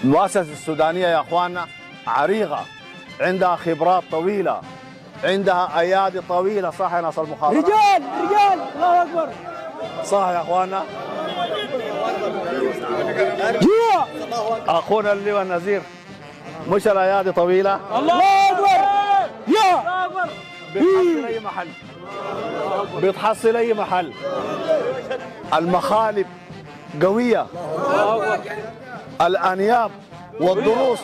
المؤسسة السودانية يا أخواننا عريقة، عندها خبرات طويلة، عندها أيادي طويلة، صح يا ناس المخابرات؟ رجال، رجال، الله أكبر. صح يا أخواننا؟ جوا. أخونا اللواء النذير، مش الأيادي طويلة؟ الله أكبر. يا. بتحصل أي محل، بتحصل أي محل. المخالب قوية، الأنياب والضروس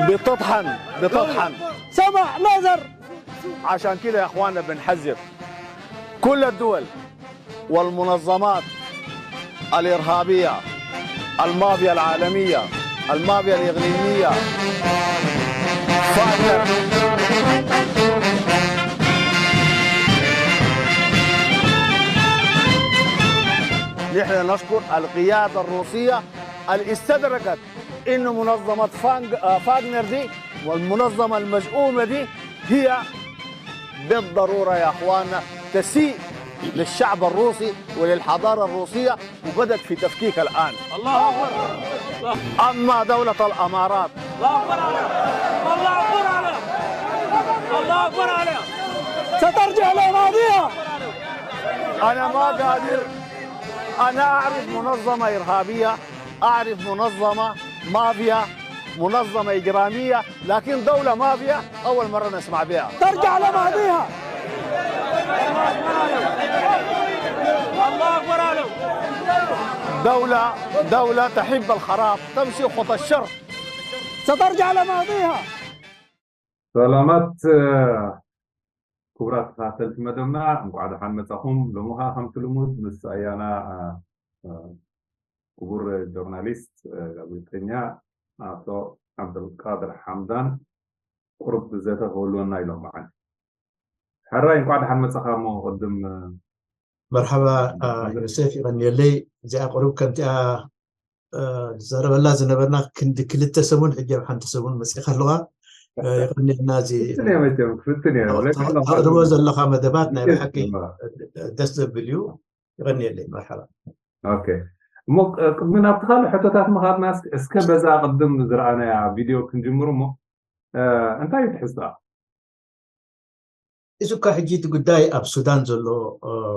بتطحن، بتطحن. سمع نظر. عشان كده يا أخواننا بنحذر كل الدول والمنظمات الإرهابية، المافيا العالمية، المافيا الإقليمية، فاجر. نحن نشكر القيادة الروسية اللي استدركت إنه منظمة فانج-، آه، فاغنر دي والمنظمة المزعومة دي هي بالضرورة يا أخواننا تسيء للشعب الروسي وللحضارة الروسية، وبدت في تفكيك الآن. الله أكبر. أما دولة الأمارات، الله أكبر عليها. الله أكبر عليها. الله أكبر عليها. سترجع لماضيها. أنا ما قادر، أنا أعرف منظمة إرهابية، أعرف منظمة مافيا، منظمة إجرامية، لكن دولة مافيا أول مرة نسمع بها. ترجع لماضيها. دولة، دولة تحب الخراب، تمشي خطى الشر. سترجع لماضيها. ሰላማት ክቡራት ተኸታተልቲ መደብና፣ እንኳዕ ደሓን መጻኹም። ሎሚ ኸዓ ከምቲ ልሙድ ምስ ኣያና ክቡር ጆርናሊስት ጋዜጠኛ ኣቶ ዓብደልቃድር ሓምዳን ቁሩብ ዘተ ክህልወና ኢሎም መዓል። ሕራይ እንኳዕ ደሓን መጻኻ። እሞ ቅድም መርሓባ ዮሴፍ፣ ይቐንየለይ። እዚኣ ቁሩብ ከምቲኣ ዘረበላ ዝነበርና ክንዲ ክልተ ሰሙን ሕጂ ኣብ ሓንቲ ሰሙን መጺኻ ኣለዋ። ይቐንየልና። እዚ ክፍትን እየ መቸም ክፍትን እየ። ተቕርቦ ዘለኻ መደባት ናይ ብሓቂ ደስ ዘብል እዩ። ይቐንየለይ። መርሓባ። ኦኬ፣ እሞ ቅድሚ ናብቲ ካልእ ሕቶታት ምኻድና እስከ በዛ ቅድም ዝረኣናያ ቪድዮ ክንጅምር እሞ እንታይ እዩ ትሕዝቶኣ? እዚ እኳ ሕጂ እቲ ጉዳይ ኣብ ሱዳን ዘሎ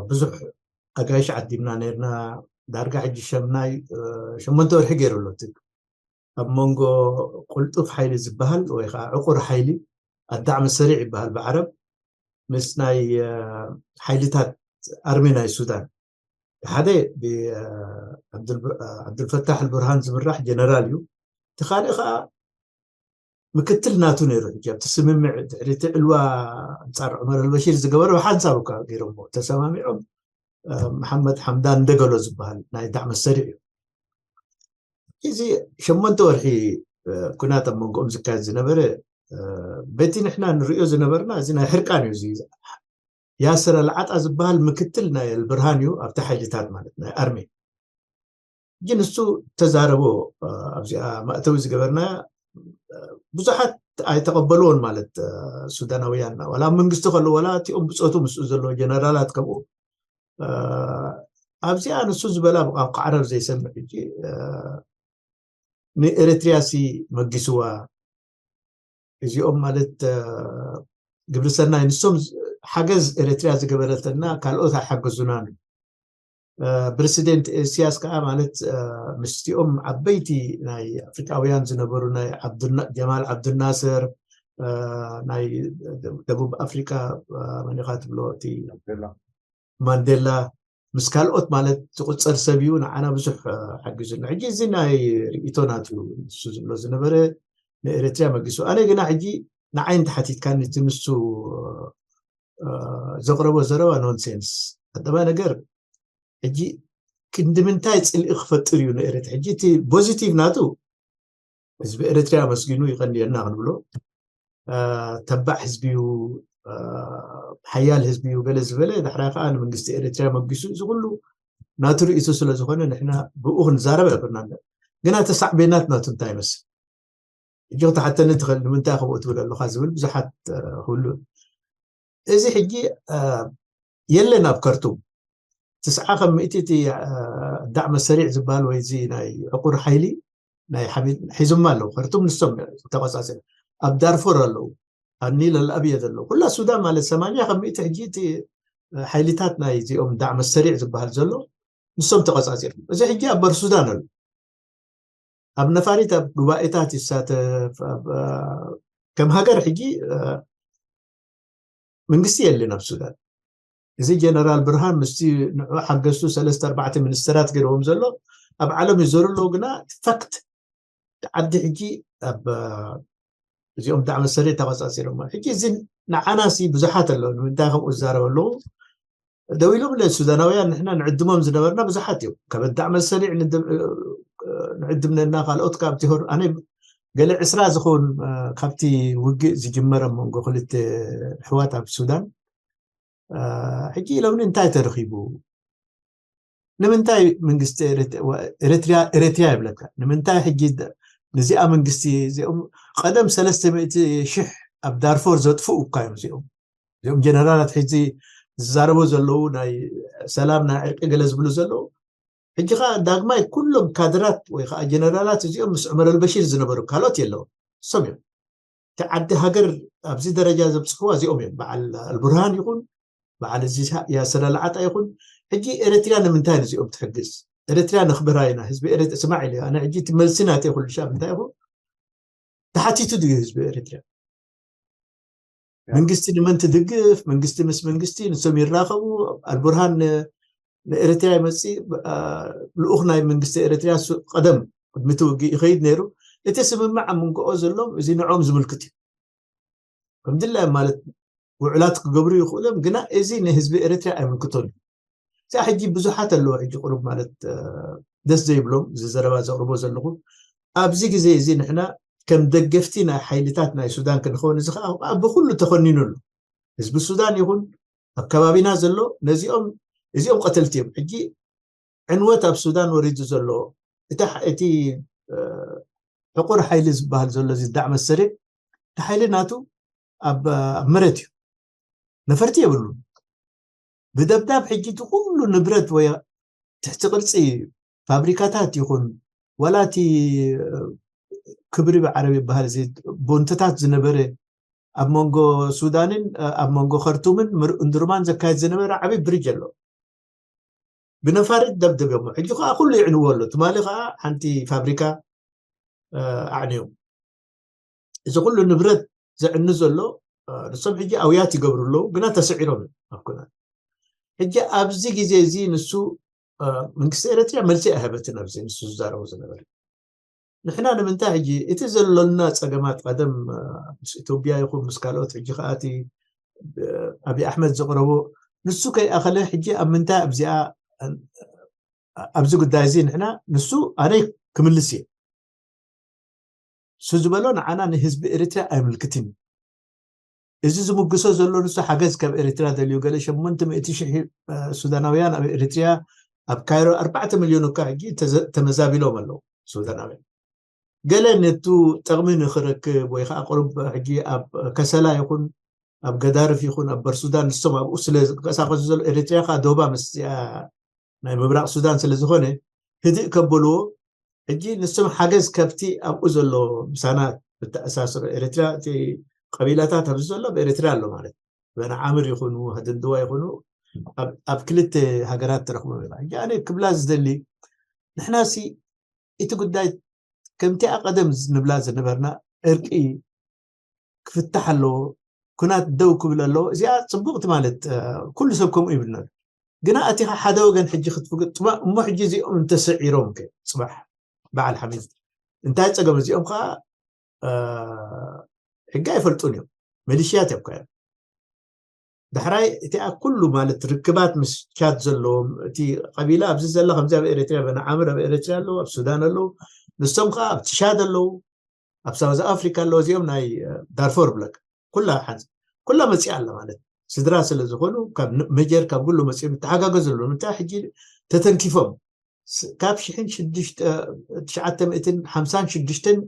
ብዙሕ ኣጋይሽ ዓዲምና ነርና። ዳርጋ ሕጂ ሸምናይ ሸሞንተ ወርሒ ገይሩ ኣሎ። እቲ ኣብ መንጎ ቁልጡፍ ሓይሊ ዝበሃል ወይ ከዓ ዕቑር ሓይሊ ኣዳዕመ ሰሪዕ ይበሃል ብዓረብ ምስ ናይ ሓይልታት ኣርሚ ናይ ሱዳን ሓደ ብዓብዱልፈታሕ ኣልቡርሃን ዝምራሕ ጀነራል እዩ። እቲ ካልእ ከዓ ምክትል ናቱ ነይሩ። ሕጂ ኣብቲ ስምምዕ ድሕሪ እቲ ዕልዋ ኣንፃር ዑመር ኣልበሺር ዝገበረ ብሓንሳብ እኳ ገይሮሞ ተሰማሚዖም መሓመድ ሓምዳን እንደገሎ ዝበሃል ናይ ዳዕመ ሰሪዕ እዩ። እዚ ሸሞንተ ወርሒ ኩናት ኣብ መንጎኦም ዝካየድ ዝነበረ በቲ ንሕና ንርእዮ ዝነበርና እዚ ናይ ሕርቃን እዩ። እዚ ያስር ኣልዓጣ ዝበሃል ምክትል ናይ ኣልብርሃን እዩ ኣብቲ ሓይልታት ማለት ናይ ኣርሚ። ግን እሱ ተዛረቦ ኣብዚኣ መእተዊ ዝገበርና ብዙሓት ኣይተቐበልዎን ማለት ሱዳናውያን ዋላ ኣብ መንግስቲ ከለዉ ዋላ እቲኦም ብፆቱ ምስኡ ዘለዎ ጀነራላት ከምኡ ኣብዚኣ ንሱ ዝበላ ብቋንቋ ዓረብ ዘይሰምዕ ሕጂ ንኤርትርያ ሲ መጊስዋ እዚኦም ማለት ግብሪ ሰናይ ንሶም ሓገዝ ኤርትርያ ዝገበረተና ካልኦት ኣይሓገዙናን። ፕረሲደንት ኢሳያስ ከዓ ማለት ምስቲኦም ዓበይቲ ናይ ኣፍሪቃውያን ዝነበሩ ናይ ጀማል ዓብዱናስር ናይ ደቡብ ኣፍሪቃ መኒኻ ትብሎ እቲ ማንዴላ ምስ ካልኦት ማለት ዝቁፀር ሰብ እዩ ንዓና ብዙሕ ሓጊዙና። ሕጂ እዚ ናይ ርእይቶ ናቱ ንሱ ዝብሎ ዝነበረ ንኤርትርያ መጊሱ። ኣነ ግና ሕጂ ንዓይ እንተሓቲትካኒ እቲ ንሱ ዘቕረቦ ዘረባ ኖንሴንስ። ቀዳማይ ነገር ሕጂ ክንዲ ምንታይ ፅልኢ ክፈጥር እዩ ንኤርትራ? ሕጂ እቲ ፖዚቲቭ ናቱ ህዝቢ ኤርትራ ኣመስጊኑ ይቐንየልና ክንብሎ ተባዕ ህዝቢ እዩ፣ ሓያል ህዝቢ እዩ ገለ ዝበለ ዳሕራይ ከዓ ንመንግስቲ ኤርትራ መጊሱ እዚ ኩሉ ናቱ ርእይቶ ስለ ዝኾነ ንሕና ብኡ ክንዛረብ ኣይኮናን። ግና ተሳዕቤናት ናቱ እንታይ ይመስል? ሕጂ ክትሓተኒ ትኽእል ንምንታይ ከምኡ ትብል ኣለኻ ዝብል ብዙሓት ክህሉ። እዚ ሕጂ የለን ኣብ ከርቱም ትስዓ ከም ምእቲ እቲ ዳዕመ ሰሪዕ ዝበሃል ወይ እዚ ናይ ዕቁር ሓይሊ ናይ ሓሚድ ሒዞማ ኣለዉ። ከርቱም ንሶም ተቆጻጺሮም። ኣብ ዳርፎር ኣለዉ። ኣብ ኒል ኣልኣብየድ ኣለዉ። ኩላ ሱዳን ማለት ሰማንያ ካብ ሚእቲ ሕጂ እቲ ሓይልታት ናይ እዚኦም ዳዕመ ሰሪዕ ዝበሃል ዘሎ ንሶም ተቆጻጺሮም። እዚ ሕጂ ኣብ በር ሱዳን ኣሎ። ኣብ ነፋሪት ኣብ ጉባኤታት ይሳተፍ። ኣብ፣ እ፣ ከም ሃገር ሕጂ፣ እ፣ መንግስቲ የለን ኣብ ሱዳን። እዚ ጀነራል ብርሃን ምስቲ ንዑ ሓገዝቱ ሰለስተ ኣርባዕተ ሚኒስተራት ገይርዎም ዘሎ ኣብ ዓለም ይዞሩ ኣለዉ። ግና ፋክት ዓዲ ሕጂ ኣብ፣ እ፣ እዚኦም ብጣዕሚ ሰሪዕ ተቆጻጺሮም። ሕጂ እዚ ንዓናሲ ብዙሓት ኣለዉ። ንምንታይ ከምኡ ዝዛረቡ ኣለዉ? ደው ኢሎም ለ ሱዳናውያን ንሕና ንዕድሞም ዝነበርና ብዙሓት እዮም። ካብ ብጣዕሚ ሰሪዕ ንድ-፣ እ፣ ንዕድም ነና ካልኦት ካብቲ ሆር-፣ ኣነ ገለ ዕስራ ዝኸውን፣ እ፣ ካብቲ ውግእ ዝጅመረ መንጎ ክልተ ኣሕዋት ኣብ ሱዳን፣ እ፣ ሕጂ ኢሎምኒ እንታይ ተረኺቡ? ንምንታይ መንግስቲ ኤርት-፣ ኤርትርያ፣ ኤርትርያ ይብለካ? ንምንታይ ሕጂ ደ-፣ ነዚኣ መንግስቲ እዚኦም ቀደም ሰለስተ ሚእቲ ሺሕ ኣብ ዳርፎር ዘጥፍኡ እኳ እዮም እዚኦም። እዚኦም ጀነራላት ሕጂ ዝዛረቡ ዘለዉ ናይ ሰላም ናይ ዕርቂ ገለ ዝብሉ ዘለዉ። ሕጂ ኸዓ ዳግማይ ኩሎም ካድራት ወይ ኸዓ ጀነራላት እዚኦም ምስ ዑመር ኣልበሺር ዝነበሩ ካልኦት የለዉ። እሶም እዮም። እቲ ዓዲ ሃገር ኣብዚ ደረጃ ዘብጽሕዋ እዚኦም እዮም። በዓል ኣልቡርሃን ይኹን፣ በዓል እዚ ያሰር ኣልዓጣ ይኹን። ሕጂ ኤርትርያ ንምንታይ ንዚኦም ትሕግዝ? ኤርትርያ ነኽብራ ኢና፣ ህዝቢ ኤርትርያ ስማዕ ኢለ። ኣነ ሕጂ እቲ መልሲ ናተይ ኩሉ ሻብ እንታይ ይኹን? ተሓቲቱ ድዩ ህዝቢ ኤርትርያ? መንግስቲ ንመን ትድግፍ? መንግስቲ ምስ መንግስቲ ንሶም ይራኸቡ። ኣልቡርሃን ን-፣ ንኤርትርያ ይመጽእ፣ ብ-፣ ኣ፣ ልኡኽ ናይ መንግስቲ ኤርትርያ ሱ-፣ ቀደም ቅድሚ እቲ ውግእ ይኸይድ ነይሩ። እቲ ስምምዕ ኣብ መንጎኦ ዘሎም እዚ ንዕኦም ዝምልክት እዩ። ከም ድላዮም ማለት ውዕላት ክገብሩ ይኽእሉ እዮም፣ ግና እዚ ንህዝቢ ኤርትርያ ኣይምልክቶን እዩ። እዚኣ ሕጂ ብዙሓት ኣለዉ፣ ሕጂ ቁሩብ ማለት፣ እ፣ ደስ ዘይብሎም እዚ ዘረባ ዘቕርቦ ዘለኹ። ኣብዚ ግዜ እዚ ንሕና ከም ደገፍቲ ናይ ሓይልታት ናይ ሱዳን ክንኸውን፣ እዚ ኸዓ ብኹሉ ተኸኒኑ ኣሎ። ህዝቢ ሱዳን ይኹን ኣብ ከባቢና ዘሎ ነዚኦም፣ እዚኦም ቀተልቲ እዮም። ሕጂ ዕንወት ኣብ ሱዳን ወሪዱ ዘሎ፣ እቲ ሓ-፣ እቲ፣ እ፣ ዕቑር ሓይሊ ዝበሃል ዘሎ እዚ ዳዕመ ሰሪዕ፣ እቲ ሓይሊ ናቱ ኣብ፣ ኣብ መሬት እዩ። ነፈርቲ የብሉን። ብደብዳብ ሕጂ እቲ ኩሉ ንብረት ወይ ትሕቲ ቅርጺ ፋብሪካታት ይኹን፣ ዋላ እቲ፣ እ፣ ክብሪ ብዓረብ ይበሃል፣ እዚ ቦንትታት ዝነበረ ኣብ መንጎ ሱዳንን፣ እ፣ ኣብ መንጎ ከርቱምን ምር-፣ እንድርማን ዘካየድ ዝነበረ ዓብዪ ብሪጅ ኣሎ። ብነፋሪት ደብደብዮሞ። ሕጂ ኸዓ ኩሉ ይዕንዎ ኣሎ። ትማሊ ኸዓ ሓንቲ ፋብሪካ፣ እ፣ ኣዕንዮም። እዚ ኩሉ ንብረት ዘዕኒ ዘሎ፣ እ፣ ንሶም ሕጂ ኣውያት ይገብሩ ኣለዉ፣ ግና ተስዒሮም እዮም ኣብ ኩናት። ሕጂ ኣብዚ ግዜ እዚ ንሱ፣ እ፣ መንግስቲ ኤርትርያ መልሲ ኣይሃበትን ኣብዚ ንሱ ዝዛረቦ ዝነበረ። ንሕና ንምንታይ ሕጂ እቲ ዘሎና ጸገማት ቀደም፣ እ፣ ምስ ኢትዮጵያ ይኹን ምስ ካልኦት ሕጂ ኸኣ እቲ፣ እ፣ ኣብይ ኣሕመድ ዘቕረቦ ንሱ ከይኣኸለ ሕጂ ኣብ ምንታይ ኣብዚኣ፣ እ፣ ኣብዚ ጉዳይ እዚ ንሕና ንሱ ኣነ ክምልስ እየ። እሱ ዝበሎ ንዓና ንህዝቢ ኤርትርያ ኣይምልክትን እዩ። እዚ ዝምግሶ ዘሎ ንሱ ሓገዝ ካብ ኤርትራ ደልዩ ገለ ሸሞንተ ሚእቲ ሺሕ፣ እ፣ ሱዳናውያን ኣብ ኤርትርያ ኣብ ካይሮ ኣርባዕተ ሚልዮን እኳ ሕጂ ተዘ-፣ ተመዛቢሎም ኣለዉ ሱዳናውያን። ገለ ነቱ ጥቕሚ ንኽረክብ ወይ ኸዓ ቁሩብ ሕጂ ኣብ ከሰላ ይኹን ኣብ ገዳርፍ ይኹን ኣብ በርሱዳን ንሶም ኣብኡ ስለ ዝንቀሳቐሱ ዘሎ ኤርትርያ ኸዓ ዶባ ምስዚኣ ናይ ምብራቕ ሱዳን ስለ ዝኾነ ህድእ ከበልዎ ሕጂ ንሶም ሓገዝ ከብቲ ኣብኡ ዘሎ ምሳና ብተኣሳስሮ ኤርትርያ እቲ ቀቢላታት ኣብዚ ዘሎ ኣብ ኤርትርያ ኣሎ ማለት በና ዓምር ይኹኑ ህድንድዋ ይኹኑ ኣብ፣ ኣብ ክልተ ሃገራት ትረኽቦም ኢኻ። ሕጂ ኣነ ክብላ ዝደሊ ንሕናሲ እቲ ጉዳይ ከምቲ ኣቐደም ንብላ ዝነበርና ዕርቂ ክፍታሕ ኣለዎ፣ ኩናት ደው ክብል ኣለዎ። እዚኣ ጽቡቕቲ ማለት፣ እ፣ ኩሉ ሰብ ከምኡ ይብል ነሩ። ግና ኣቲኻ ሓደ ወገን ሕጂ ክትፍግጥ ጽባሕ እሞ ሕጂ እዚኦም እንተስዒሮም ከ ጽባሕ በዓል ሓሚድ እንታይ ጸገም? እዚኦም ከኣ፣ እ፣ ሕጊ ኣይፈልጡን እዮም፣ መሊሽያት እዮም ከ። ዳሕራይ እቲኣ ኩሉ ማለት ርክባት ምስ ቻድ ዘለዎም፣ እቲ ቀቢላ ኣብዚ ዘላ ከምዚ ኣብ ኤርትርያ በና ዓምር ኣብ ኤርትርያ ኣለዉ፣ ኣብ ሱዳን ኣለዉ፣ ንሶም ከኣ ኣብ ቻድ ኣለዉ፣ ኣብ ሳውዝ ኣፍሪካ ኣለዉ። እዚኦም ናይ፣ እ፣ ዳርፎር ብለክ ኩላ ሓንስ-፣ ኩላ መጺኣ ኣላ ማለት ስድራ ስለ ዝኾኑ ካብ ን-፣ መጀር ካብ ኩሉ መጺኦም ይተሓጋገዙ ኣለዉ። ንምንታይ ሕጂ ተተንኪፎም ስ-፣ ካብ ሽሕን ሽዱሽተ፣ ትሽዓተ ሚእትን ሓምሳን ሽዱሽተን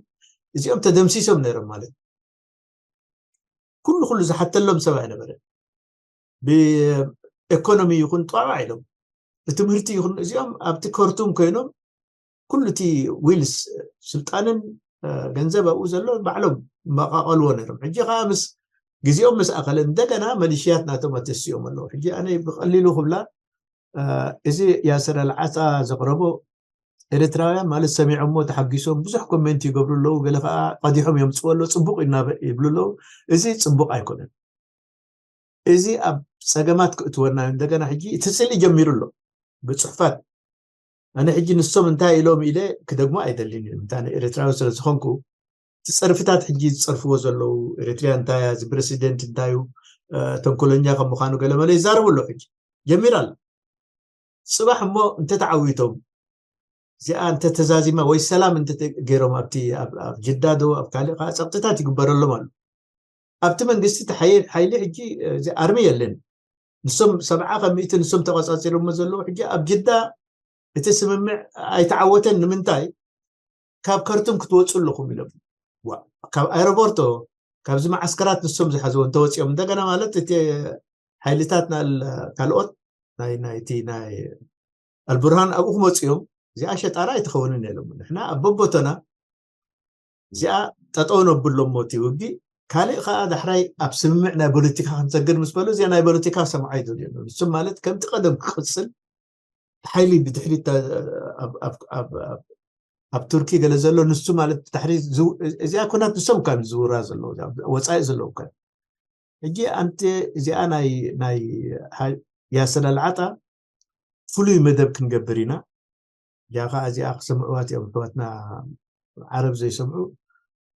እዚኦም ተደምሲሶም ነይሮም ማለት ኩሉ ኩሉ ዝሓተሎም ሰብ ኣይነበረ። ብኤኮኖሚ ይኹን ጧባ ኢሎም ብትምህርቲ ይኹን እዚኦም ኣብቲ ከርቱም ኮይኖም ኩሉ እቲ ዊልስ ስልጣንን ገንዘብ ኣብኡ ዘሎ ባዕሎም መቃቀልዎ ነይሮም። ሕጂ ከዓ ምስ ግዜኦም ምስ ኣኸለ እንደገና መሊሽያት ናቶም ኣተስኦም ኣለዉ። ሕጂ ኣነ ብቀሊሉ ክብላ እዚ ያሰር ኣልዓጣ ዘቅረቦ ኤርትራውያን ማለት ሰሚዖሞ ተሓጊሶም ብዙሕ ኮሜንት ይገብሩ ኣለዉ። ገለ ከዓ ቀዲሖም የምፅዎ ኣለዉ። ፅቡቅ ይብሉ ኣለዉ። እዚ ፅቡቅ ኣይኮነን። እዚ ኣብ ፀገማት ክእትወና እዩ። እንደገና ሕጂ እቲ ስእሊ ጀሚሩ ኣሎ ብፅሑፋት። ኣነ ሕጂ ንሶም እንታይ ኢሎም ኢለ ክደግሞ ኣይደልን እዩ። እንታይ ኤርትራዊ ስለ ዝኾንኩ እቲ ፀርፍታት ሕጂ ዝፀርፍዎ ዘለዉ ኤርትርያ እንታይ እያ፣ እዚ ፕረሲደንት እንታይ እዩ፣ ተንኮለኛ ከም ምዃኑ ገለመለ ይዛረቡ ኣሎ። ሕጂ ጀሚራ ኣሎ። ፅባሕ እሞ እንተተዓዊቶም እዚኣ እንተተዛዚማ ወይ ሰላም እንተገይሮም ኣብቲ ኣብ ጅዳ ዶ ኣብ ካልእ ከዓ ፀቕጥታት ይግበረሎም ኣሎ። ኣብቲ መንግስቲ ሓይሊ ሕጂ ኣርሚ የለን። ንሶም ሰብዓ ከሚእቲ ንሶም ተቆፃፂሮሞ ዘለዉ ሕጂ ኣብ ጅዳ እቲ ስምምዕ ኣይተዓወተን። ንምንታይ ካብ ከርቱም ክትወፁ ኣለኹም ኢሎም ካብ ኣረቦርቶ ካብዚ መዓስከራት ንሶም ዝሓዝዎ እንተወፂኦም እንደገና ማለት እቲ ሓይልታት ካልኦት ናይ ናይቲ ናይ ኣልቡርሃን ኣብኡ ክመፁ እዮም። እዚኣ ሸጣራ ኣይትኸውንን ኢሎም ንሕና ኣብ በቦቶና እዚኣ ጠጠው ነብሎ እሞ እቲ ውግእ ካልእ ከዓ ዳሕራይ ኣብ ስምምዕ ናይ ፖለቲካ ክንሰግድ ምስ በሉ እዚኣ ናይ ፖለቲካ ሰምዓ ይደልዩ ንሱም ማለት ከምቲ ቀደም ክቅፅል ሓይሊ ብድሕሪት ኣብ ቱርኪ ገለ ዘሎ ንሱ ማለት ብታሕሪ እዚኣ ኩናት ንሶም ካብ ዝውራ ዘለዉ ወፃኢ ዘለዉ ከ ሕጂ ኣንቲ እዚኣ ናይ ናይ ያሰር ኣልዓጣ ፍሉይ መደብ ክንገብር ኢና። እዚኣ ከዓ እዚኣ ክሰምዕዋት እዮም ኣሕዋትና ዓረብ ዘይሰምዑ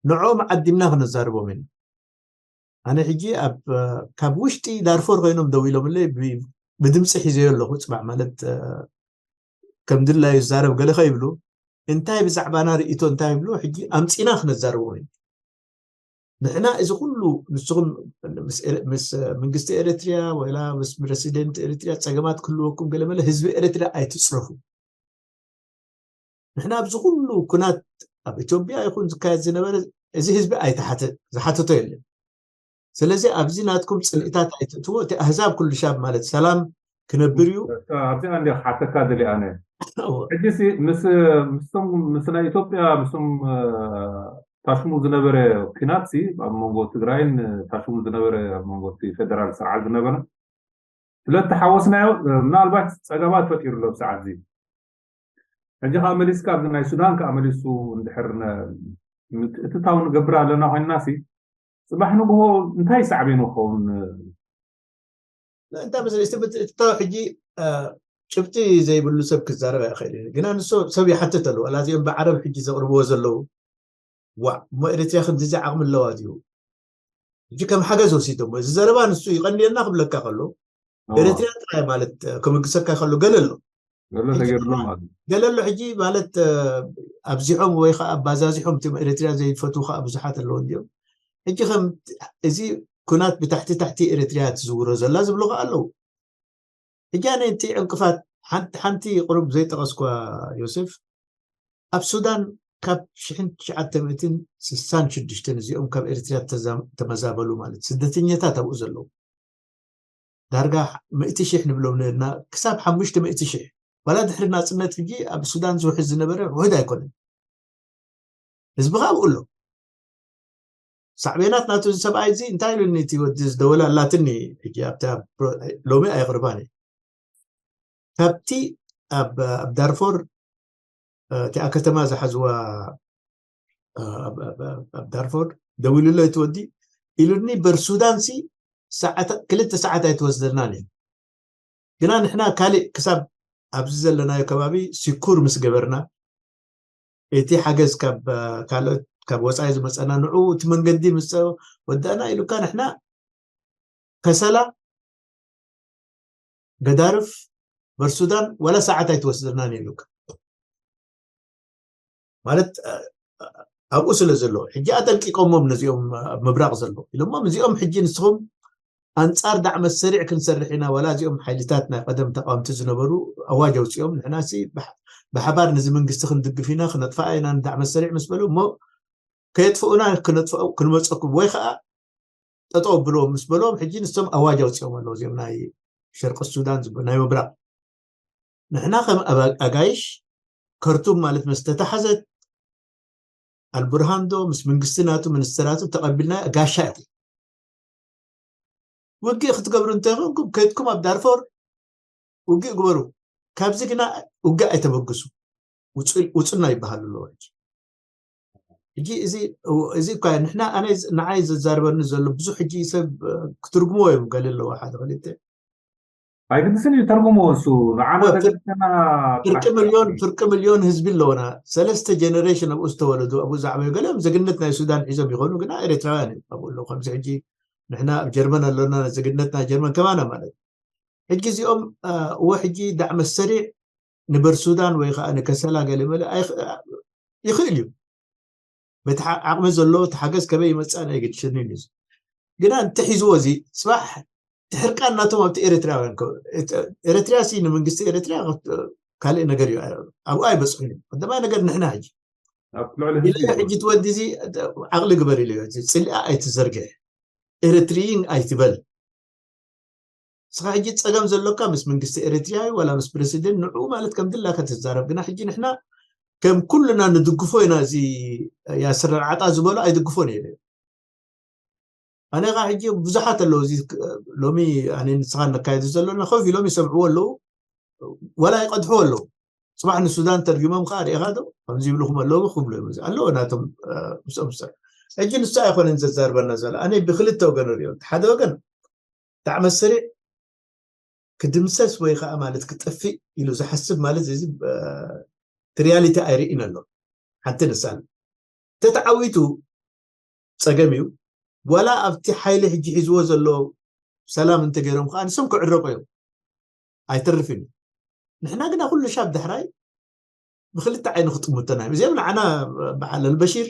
ንዕኦም ዓዲምና ክነዛርቦም ኢና። ኣነ ሕጂ ኣብ ካብ ውሽጢ ዳርፎር ኮይኖም ደው ኢሎምለይ ብድምፂ ሒዘዮ ኣለኹ ፅባሕ ማለት ከም ድላዩ ዝዛረብ ገለ ከይብሉ እንታይ ብዛዕባና ርእቶ እንታይ ይብሉ ሕጂ ኣምፂና ክነዛርቦም ኢና። ንሕና እዚ ኩሉ ንስኹም ምስ መንግስቲ ኤርትርያ ወላ ምስ ፕረሲደንት ኤርትርያ ፀገማት ክህልወኩም ገለመለ ህዝቢ ኤርትርያ ኣይትፅረፉ። ንሕና ኣብዚ ኩሉ ኩናት ኣብ ኢትዮጵያ ይኹን ዝካየድ ዝነበረ እዚ ህዝቢ ኣይተሓተ ዝሓተቶ የለን። ስለዚ ኣብዚ ናትኩም ፅልኢታት ኣይትእትዎ። እቲ ኣህዛብ ኩሉ ሻብ ማለት ሰላም ክነብር እዩ። ኣብዚኣ እንዲ ክሓተካ ደሊ ኣነ ሕጂ ምስ ናይ ኢትዮጵያ ምስም ታሽሙ ዝነበረ ኩናት ኣብ መንጎ ትግራይን ታሽሙ ዝነበረ ኣብ መንጎ ፌደራል ስርዓት ዝነበረ ስለተሓወስናዮ ምናልባት ፀገማት ፈጢሩ ኣሎ ብሰዓት እዚ ሕጂ ከዓ መሊስካ ኣብዚ ናይ ሱዳን ከዓ መሊሱ እንድሕር ምትእትታው ንገብር ኣለና ኮይንና ሲ ፅባሕ ንግሆ እንታይ ሳዕቤኑ ክኸውን እንታይ መስለ እቲ ምትእትታው ሕጂ ጭብጢ ዘይብሉ ሰብ ክዛረብ ኣይኽእል እዩ ግና ንሱ ሰብ ይሓትት ኣለዎ ላዚኦም ብዓረብ ሕጂ ዘቕርብዎ ዘለዉ ዋ እሞ ኤርትርያ ክንድዚ ዓቕሚ ኣለዋ ድዩ ሕጂ ከም ሓገዝ ወሲዶሞ እዚ ዘረባ ንሱ ይቐንየልና ክብለካ ከሎ ኤርትርያ ጥራይ ማለት ከመግሰካ ከሎ ገለ ኣሎ ገለ ኣሎ ሕጂ ማለት ኣብዚሖም ወይ ከዓ ኣባዛዚሖም እቶም ኤርትርያ ዘይፈትዉ ከዓ ብዙሓት ኣለዉ እንዲኦም ሕጂ ከም እዚ ኩናት ብታሕቲ ታሕቲ ኤርትርያ ትዝውሮ ዘላ ዝብሉ ከዓ ኣለዉ ሕጂ ኣነ እቲ ዕንቅፋት ሓንቲ ቁሩብ ዘይጠቐስኳ ዮሴፍ ኣብ ሱዳን ካብ ሽሕን ትሽዓተ ሚእትን ስሳን ሽዱሽተን እዚኦም ካብ ኤርትርያ ተመዛበሉ ማለት ስደተኛታት ኣብኡ ዘለዉ ዳርጋ ምእቲ ሽሕ ንብሎም ነርና ክሳብ ሓሙሽተ ምእቲ ሽሕ ዋላ ድሕሪ ናፅነት ሕጂ ኣብ ሱዳን ዝውሕዝ ዝነበረ ውሕድ ኣይኮነን ህዝቢ ከዓ ኣብኡ ኣሎ ሳዕቤናት ናቱ ሰብኣይ እዚ እንታይ ኢሉኒ እቲ ወዲ ዝደወለ ኣላትኒ ሕጂ ኣብቲ ሎሚ ኣየቕርባን እየ ካብቲ ኣብ ዳርፎር እቲኣ ከተማ ዝሓዝዋ ኣብ ዳርፎር ደዊሉሎ እቲ ወዲ ኢሉኒ በር ሱዳን ሲ ክልተ ሰዓት ኣይትወስደናን እዩ ግና ንሕና ካልእ ክሳብ ኣብዚ ዘለናዮ ከባቢ ሲኩር ምስ ገበርና እቲ ሓገዝ ካብ ካልኦት ካብ ወፃኢ ዝመፀና ንዑ እቲ መንገዲ ምስ ወዳእና ኢሉካ ንሕና ከሰላ ገዳርፍ በርሱዳን ወላ ሰዓት ኣይትወስደናን ኢሉካ ማለት ኣብኡ ስለ ዘሎ ሕጂ ኣጠንቂቆሞም ነዚኦም ኣብ ምብራቅ ዘሎ ኢሎሞም እዚኦም ሕጂ ንስኹም ኣንጻር ዳዕመ ሰሪዕ ክንሰርሕ ኢና ዋላ እዚኦም ሓይልታት ናይ ቀደም ተቃወምቲ ዝነበሩ ኣዋጅ ኣውፅኦም ንሕና ሲ ብሓባር ነዚ መንግስቲ ክንድግፍ ኢና ክነጥፋኣ ኢና ንዳዕመ ሰሪዕ ምስ በሉ እሞ ከየጥፍኡና ክንመፀኩም ወይ ከዓ ጠጠው ብልዎም ምስ በልዎም ሕጂ ንሶም ኣዋጅ ኣውፅኦም ኣለዉ እዚኦም ናይ ሸርቂ ሱዳን ናይ ምብራቅ ንሕና ከም ኣጋይሽ ከርቱም ማለት ምስ ተታሓዘት ኣልቡርሃን ዶ ምስ መንግስቲ ናቱ ሚኒስተራቱ ተቐቢልና ጋሻ ኢኹም። ውግእ ክትገብሩ እንተይኮንኩም ከይድኩም ኣብ ዳርፎር ውግእ ግበሩ። ካብዚ ግና ውግእ ኣይተበግሱ። ውፁ- ውፁና ይበሃሉ ኣለዉ። ሕጂ ሕጂ እዚ እዚ እኳ ንሕና ኣነ ንዓይ ዘዛርበኒ ዘሎ ብዙሕ ሕጂ ሰብ ክትርጉሞ እዮም ገለ ኣለዎ ሓደ ክልተ ኣይግድስን እዩ ተርጉሞ እሱ ንዓና ወ- ተገድሰና ፍርቂ ሚልዮን ፍርቂ ሚልዮን ህዝቢ ኣለውና። ሰለስተ ጀነሬሽን ኣብኡ ዝተወለዱ ኣብኡ ዝዓበዩ ገሊኦም ዜግነት ናይ ሱዳን ሒዞም ይኾኑ ግና ኤርትራውያን እዮም ኣብኡ ኣለዉ። ከምዚ ሕጂ ንሕና ኣብ ጀርመን ኣለና ዜግነት ናይ ጀርመን ከማና ማለት ሕጂ እዚኦም እወ ሕጂ ዳዕመ ሰሪዕ ንበር ሱዳን ወይ ከዓ ንከሰላ ገለ መለ ኣይኽ- ይኽእል እዩ በቲ ሓ- ዓቕሚ ዘሎ እቲ ሓገዝ ከበይ ይመፅእ ኣነ ኣይገድሸንን እዩ ግና እንተሒዝዎ እዚ ፅባሕ ትሕርቃን ናቶም ኣብቲ ኤርትራውያን ከ- ኤርትራ ሲ ንመንግስቲ ኤርትራ ካልእ ነገር እዩ ኣብኡ ኣይበፅሑን እዩ ቀዳማይ ነገር ንሕና ሕጂ ኣብ ልዕሊ ህዝቢ ኢለ ሕጂ ትወዲ እዚ ዓቕሊ ግበር ኢለ እዚ ፅልኣ ኣይትዘርግሕ ኤርትሪይን ኣይትበል ንስኻ ሕጂ ፀገም ዘሎካ ምስ መንግስቲ ኤርትሪያ እዩ ዋላ ምስ ፕረሲደንት ንዕኡ ማለት ከም ድላካ ትዛረብ ግና ሕጂ ንሕና ከም ኩልና ንድግፎ ኢና እዚ ያስር ኣልዓጣ ዝበሎ ኣይድግፎን እየ ኣነ ካ ሕጂ ብዙሓት ኣለዉ እዚ ሎሚ ኣነ ንስኻ ነካየዱ ዘለና ኮፍ ኢሎም ይሰምዕዎ ኣለዉ ዋላ ይቀድሕዎ ኣለዉ ፅባሕ ንሱዳን ተርጊሞም ከዓ ርኢኻ ዶ ከምዚ ይብልኹም ኣለዉ ክብሉ እዮም ኣለዉ ናቶም ምስኦም ዝሰርሑ ሕጂ ንሱ ኣይኮነን ዘዛርበና ዘሎ ኣነ ብክልተ ወገን ሪኦ ሓደ ወገን ብጣዕሚ ኣሰሪዕ ክድምሰስ ወይ ከዓ ማለት ክጠፍእ ኢሉ ዝሓስብ ማለት እዚ እቲ ሪያሊቲ ኣይርእን ኣሎ ሓንቲ ንሳን ተተዓዊቱ ፀገም እዩ ዋላ ኣብቲ ሓይሊ ሕጂ ሒዝዎ ዘሎ ሰላም እንተገይሮም ከዓ ንሶም ክዕረቁ እዮም ኣይተርፍን እዩ ንሕና ግና ኩሉ ሻብ ዳሕራይ ብክልተ ዓይኒ ክጥምተና እዮም እዚኦም ንዓና በዓል ኣልበሺር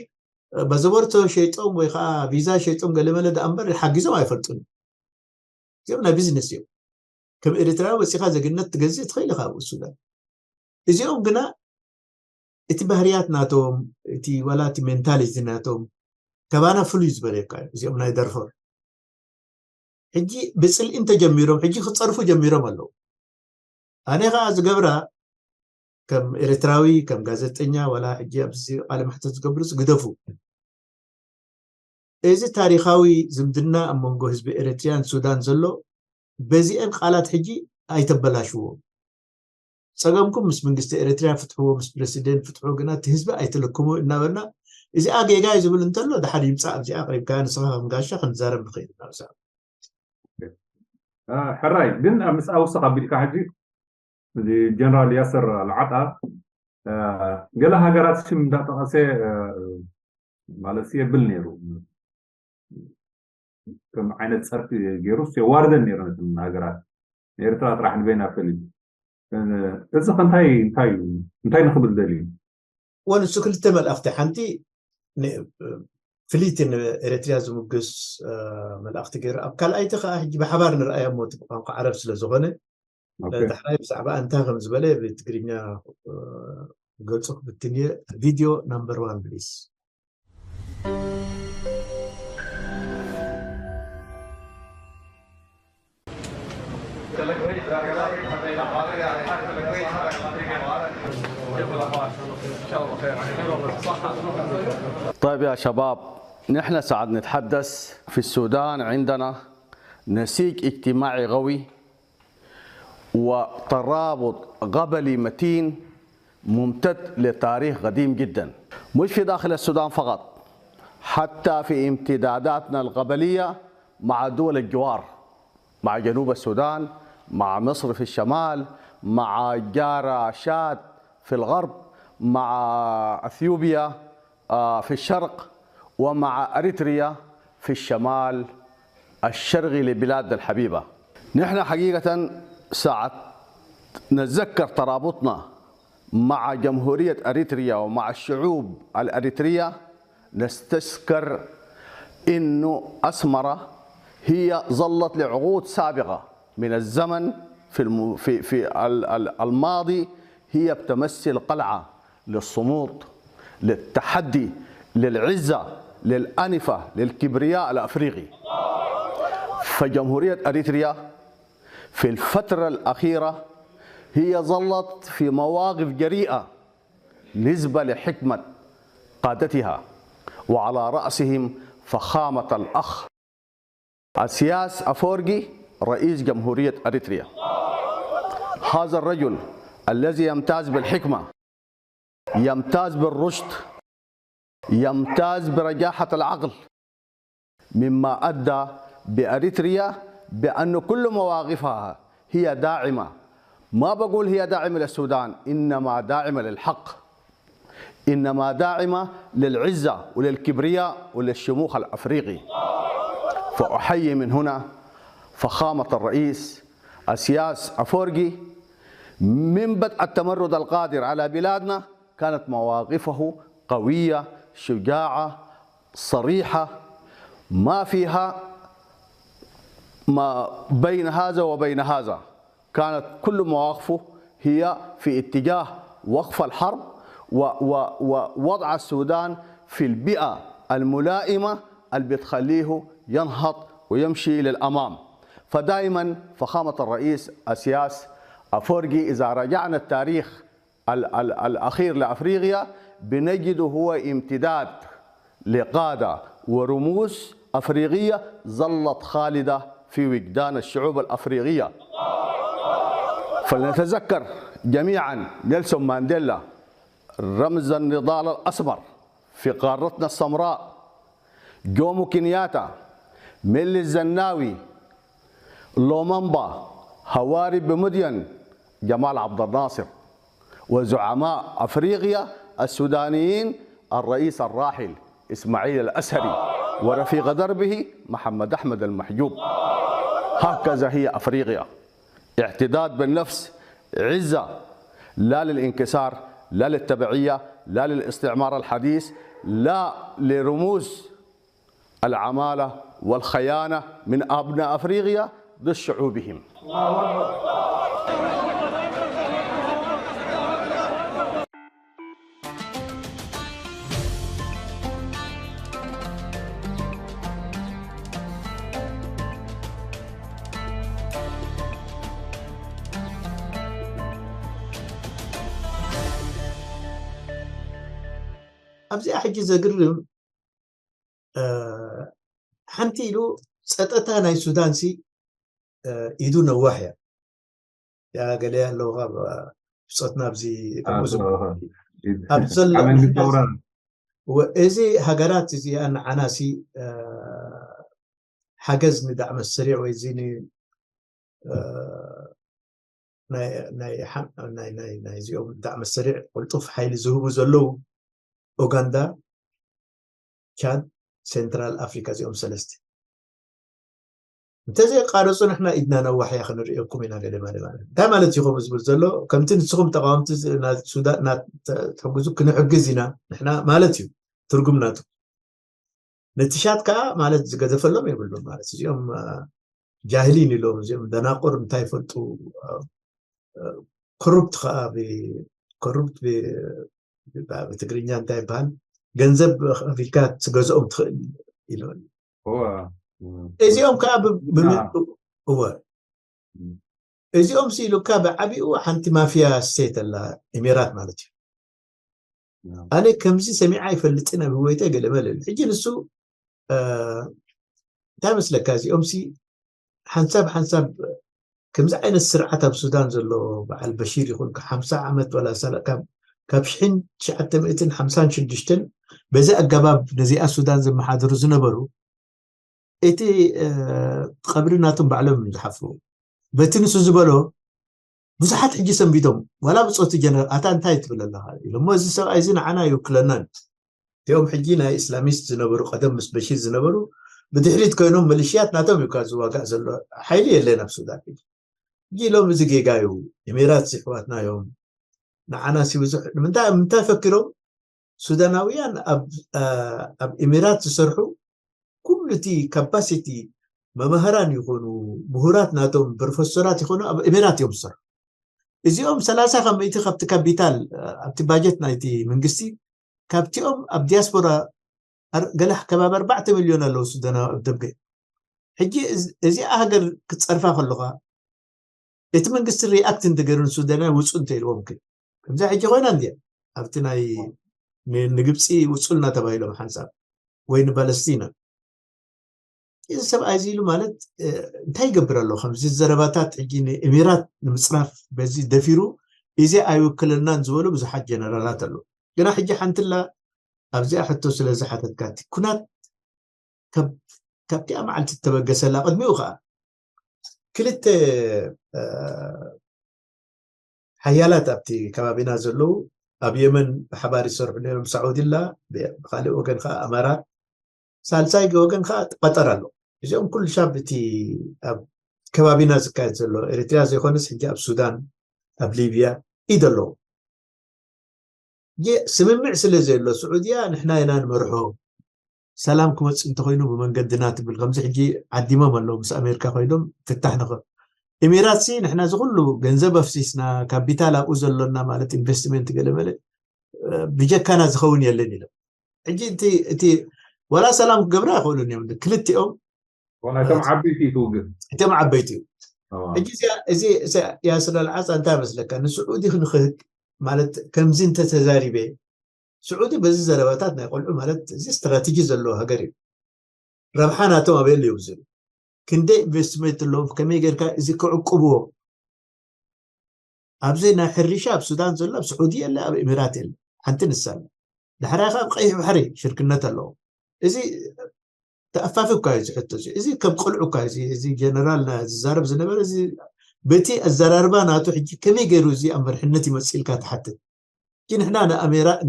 ባዘቦርቶ ሸይጦም ወይ ከዓ ቪዛ ሸይጦም ገለመለ ደኣ እምበር ሓጊዞም ኣይፈልጡን እዮም እዚኦም ናይ ቢዝነስ እዮም ከም ኤርትራዊ ወፂኻ ዜግነት ትገዝእ ትኽእል ኢኻ ኣብኡ ሱዳን እዚኦም ግና እቲ ባህርያት ናቶም እቲ ዋላ እቲ ሜንታሊቲ ናቶም ካባና ፍሉይ ዝበለካ እዩ እዚኦም ናይ ደርፎር ሕጂ ብፅልኢ እንተጀሚሮም ሕጂ ክፀርፉ ጀሚሮም ኣለዉ ኣነ ከዓ ዝገብራ ከም ኤርትራዊ ከም ጋዜጠኛ ዋላ ሕጂ ኣብዚ ቃለ መሕተት ዝገብሩ ግደፉ እዚ ታሪኻዊ ዝምድና ኣብ መንጎ ህዝቢ ኤርትሪያን ሱዳን ዘሎ በዚአን ቃላት ሕጂ ኣይተበላሽዎ ፀገምኩም ምስ መንግስቲ ኤርትርያ ፍትሕዎ ምስ ፕረሲደንት ፍትሑ ግና እቲ ህዝቢ ኣይትልክሙ እናበልና እዚኣ ጌጋ እዩ ዝብል እንተሎ ድሓር ይምፃእ ኣብዚኣ ኣቅሪብካ ንስኻ ከም ጋሻ ክንዛረብ ንኽእል ኢና ብዛዕባ ሕራይ ግን ኣብ ምስ ኣውስኽ ኣቢልካ ሕጂ ጀነራል ያሰር ኣልዓጣ ገለ ሃገራት ሽም እንዳጠቐሰ ማለት የብል ነይሩ ከም ዓይነት ፀርፊ ገይሩ የዋርደን ነይሩ ነተን ሃገራት ንኤርትራ ጥራሕ ንበይና ፈሊዩ እዚ ከንታይ እንታይ እንታይ ንክብል ደልዩ ወንሱ ክልተ መልእኽቲ ሓንቲ ፍልይቲ ንኤርትርያ ዝምግስ መልእኽቲ ገይሩ ኣብ ካልኣይቲ ከዓ ሕጂ ብሓባር ንርኣያ ሞ ብቋንቋ ዓረብ ስለ ዝኾነ ዳሕራይ ብዛዕባ እንታይ ከም ዝበለ ብትግርኛ ገልፁ ክብትንየ ቪድዮ ናምበር ዋን ፕሊስ طيب يا شباب، نحن ساعد نتحدث في السودان عندنا نسيج اجتماعي قوي وترابط قبلي متين ممتد لتاريخ قديم جدا، مش في داخل السودان فقط، حتى في امتداداتنا القبلية مع دول الجوار، مع جنوب السودان، مع مصر في الشمال، مع جارة شاد في الغرب، مع أثيوبيا في الشرق، ومع أريتريا في الشمال الشرقي لبلادنا الحبيبة. نحن حقيقة ساعة نتذكر ترابطنا مع جمهورية أريتريا ومع الشعوب الأريترية نستذكر إنه أسمرة هي ظلت لعقود سابقة من الزمن في الم... في في الماضي هي بتمثل قلعة للصمود، للتحدي، للعزة، للأنفة، للكبرياء الأفريقي. فجمهورية أريتريا في الفترة الأخيرة هي ظلت في مواقف جريئة نسبة لحكمة قادتها، وعلى رأسهم فخامة الأخ أسياس أفورقي، رئيس جمهورية أريتريا. هذا الرجل الذي يمتاز بالحكمة، يمتاز بالرشد، يمتاز برجاحة العقل، مما أدى بأريتريا بأن كل مواقفها هي داعمة. ما بقول هي داعمة للسودان، إنما داعمة للحق، إنما داعمة للعزة وللكبرياء وللشموخ الأفريقي. فأحيي من هنا فخامة الرئيس أسياس أفورقي. من بدء التمرد القادر على بلادنا كانت مواقفه قوية، شجاعة، صريحة، ما فيها ما بين هذا وبين هذا. كانت كل مواقفه هي في اتجاه وقف الحرب و-، و-، ووضع السودان في البيئة الملائمة اللي بتخليه ينهض ويمشي للأمام. فدائمًا فخامة الرئيس أسياس أفورقي، إذا رجعنا التاريخ ال-، ال-، الأخير لأفريقيا، بنجد هو امتداد لقادة ورموز أفريقية ظلت خالدة في وجدان الشعوب الأفريقية. فلنتذكر جميعًا نيلسون مانديلا، رمز النضال الأسمر في قارتنا السمراء، جومو كينياتا، ميلي الزناوي، لومامبا، هواري بمدين، جمال عبد الناصر، وزعماء أفريقيا السودانيين الرئيس الراحل إسماعيل الأسهري، ورفيق دربه محمد أحمد المحجوب. هكذا هي أفريقيا، اعتداد بالنفس، عزة، لا للانكسار، لا للتبعية، لا للاستعمار الحديث، لا لرموز العمالة والخيانة من أبناء أفريقيا ضد شعوبهم. ኣብዚኣ ሕጂ ዘግርም፣ እ፣ ሓንቲ ኢሉ ጸጥታ ናይ ሱዳን ሲ፣ እ፣ ኢዱ ነዋሕ እያ። ያ ገለ ኣለዉ ካብ፣ እ፣ ብጾትና ኣብዚ ከምኡ ኣቶ፣ ዝብሉ። ኢድ-፣ ኣብ ዘሎ ካብ መንግስቲ ምሕዳር ወራር። ወ-፣ እዚ ሃገራት እዚኣ ንዓና ሲ፣ እ፣ ሓገዝ ንዳዕመ ሰሪዕ ወይ እዚ ን-፣ እ፣ ናይ፣ ናይ ሓ-፣ ናይ፣ ናይ፣ ናይ እዚኦም ዳዕመ ሰሪዕ ቅልጡፍ ሓይሊ ዝህቡ ዘለዉ ኡጋንዳ፣ ቻድ፣ ሴንትራል ኣፍሪካ እዚኦም ሰለስተ። እንተዘየቃረጹ ንሕና ኢድና ነዋሕያ ክንርእየኩም ኢና ገለ ማለት ማለት። እንታይ ማለት እዩ ከምኡ ዝብል ዘሎ? ከምቲ ንስኹም ተቃወምቲ ዝ-፣ ና-፣ ሱዳን ና-፣ ተ-፣ ትሕግዙ ክንሕግዝ ኢና ንሕና ማለት እዩ ትርጉም ናቱ። ነቲ ሻት ከዓ ማለት ዝገደፈሎም የብሉም ማለት እዚኦም፣ እ፣ ጃህሊን ኢሎም እዚኦም ደናቁር እንታይ ይፈልጡ፣ እ፣ እ፣ ኮሩፕት ከዓ ብ-፣ ኮሩፕት ብ-፣ ብ-፣ ብትግርኛ እንታይ ይበሃል? ገንዘብ ከፊልካ ትገዝኦም ትኽእል ኢሎም። እወ። እዚኦም ከዓ ብ-፣ ብ-፣ እና እወ። እም። እዚኦም ሲ ኢሉካ ብዓቢኡ ሓንቲ ማፍያ ስቴት ኣላ፣ ኤሚራት ማለት እዩ። እም። ኣነ ከምዚ ሰሚዓ ኣይፈልጥን ኣብ ህይወተይ ገለ መለ ኢሉ። ሕጂ ንሱ፣ እ፣ እንታይ መስለካ፣ እዚኦም ሲ ሓንሳብ ሓንሳብ ከምዚ ዓይነት ስርዓት ኣብ ሱዳን ዘሎ በዓል በሺር ይኹን ካብ ሓምሳ ዓመት ወላ ሳላ-፣ ካብ፣ ካብ ሽሕን ትሽዓተ ሚእትን ሓምሳን ሽዱሽተን በዚ ኣገባብ ነዚኣ ሱዳን ዘመሓድሩ ዝነበሩ፣ እቲ፣ እ፣ ቀብሪ ናቶም ባዕሎም እዮም ዝሓፍሩ። በቲ ንሱ ዝበሎ ብዙሓት ሕጂ ሰንቢዶም፣ ዋላ ብጾቲ ጀነራል፣ ኣታ እንታይ ትብል ኣለኻ ኢሎሞ፣ እዚ ሰብኣይ እዚ ንዓና ይውክለናን። እቲኦም ሕጂ ናይ እስላሚስት ዝነበሩ፣ ቀደም ምስ በሺር ዝነበሩ፣ ብድሕሪት ኮይኖም፣ ሚሊሽያት ናቶም እዩ ካብ ዝዋጋእ ዘሎ። ሓይሊ የለን ኣብ ሱዳን ሕጂ። ሕጂ ኢሎም፣ እዚ ጌጋ እዩ፣ ኤሚራት የሕዋትና እዮም፣ ንዓና ሲ ብዙሕ፣ ንምንታይ፣ ንምንታይ ፈኪሮም? ሱዳናውያን ኣብ፣ እ፣ ኣብ ኤሚራት ዝሰርሑ፣ ኩሉ እቲ ካፓሲቲ፣ መማህራን ይኾኑ፣ ምሁራት ናቶም፣ ፕሮፈሰራት ይኾኑ፣ ኣብ ኤሚራት እዮም ዝሰርሑ። እዚኦም ሰላሳ ካብ ሚእቲ ካብቲ ካፒታል፣ እ፣ ኣብቲ ባጀት ናይቲ መንግስቲ፣ ካብቲኦም ኣብ ዲያስፖራ ኣር-፣ ገለ ከባቢ ኣርባዕተ ሚልዮን ኣለዉ ሱዳናዊ ኣብ ደገ። ሕጂ እዚ-፣ እዚኣ ሃገር ክትጸርፋ ከለኻ፣ እቲ መንግስቲ ሪኣክት እንተገይሩ ንሱዳናውያን ውጹ እንተኢልዎም ከ? ከምዛ ሕጂ ኮይና እንድያ። ኣብቲ ናይ ንግብፂ ውፁልና ተባሂሎም ሓንሳብ ወይ ንፓለስቲና። እዚ ሰብኣይ እዚ ኢሉ ማለት እንታይ ይገብር ኣሎ? ከምዚ ዘረባታት ሕጂ ንእሚራት ንምፅራፍ በዚ ደፊሩ እዚ ኣይውክለናን ዝበሉ ብዙሓት ጀነራላት ኣለዉ። ግና ሕጂ ሓንትላ ኣብዚኣ ሕቶ ስለ ዝሓተትካ እቲ ኩናት ካብቲኣ መዓልቲ እተበገሰላ ቅድሚኡ ከዓ ክልተ ሓያላት ኣብቲ ከባቢና ዘለዉ ኣብ የመን ብሓባር ይሰርሑ ነይሮም። ሳዑዲ ኣላ፣ ብካሊእ ወገን ከዓ ኣማራት፣ ሳልሳይ ወገን ከዓ ቀጠር ኣሎ። እዚኦም ኩሉ ሻብ እቲ ኣብ ከባቢና ዝካየድ ዘሎ ኤርትርያ ዘይኮነስ ሕጂ ኣብ ሱዳን ኣብ ሊብያ ኢድ ኣለዉ። ስምምዕ ስለ ዘየሎ ስዑድያ ንሕና ኢና ንመርሖ፣ ሰላም ክመፅእ እንተኮይኑ ብመንገድና ትብል። ከምዚ ሕጂ ዓዲሞም ኣለዉ ምስ ኣሜሪካ ኮይኖም ፍታሕ ንኽብ። ኢሚራት ሲ ንሕና ዝኩሉ ገንዘብ ኣፍሲስና ካፒታል ኣብኡ ዘሎና ማለት ኢንቨስትመንት ገለመለ ብጀካና ዝኸውን የለን ኢሎም። ሕጂ እቲ ዋላ ሰላም ክገብሩ ኣይኽእሉን እዮም ክልቲኦም እቶም ዓበይቲ ትውግእ እቶም ዓበይቲ እዩ። ሕጂ እዚ ያስር ኣልዓሳ እንታይ መስለካ ንስዑዲ ክንክህድ ማለት ከምዚ እንተተዛሪበ ስዑዲ በዚ ዘረባታት ናይ ቆልዑ ማለት እዚ ስትራቴጂ ዘለዎ ሃገር እዩ። ረብሓ ናቶም ኣበየሉ እዮም ዝብል ክንደይ ኢንቨስትመንት ኣለዎም ከመይ ጌርካ እዚ ክዕቅብዎ ኣብዚ ናይ ሕርሻ ኣብ ሱዳን ዘሎ ኣብ ስዑዲ የለ ኣብ ኢሚራት የለ ሓንቲ ንሳ ኣላ። ዳሕራይ ከዓ ኣብ ቀይሕ ባሕሪ ሽርክነት ኣለዎም። እዚ ተኣፋፊ እኳ እዩ ዝሕቶ እዚ ከም ቆልዑ እኳ እዚ ጀነራል ዝዛረብ ዝነበረ እዚ በቲ ኣዘራርባ ናቱ ሕጂ ከመይ ገይሩ እዚ ኣብ መርሕነት ይመፅእ ኢልካ ትሓትት። ሕጂ ንሕና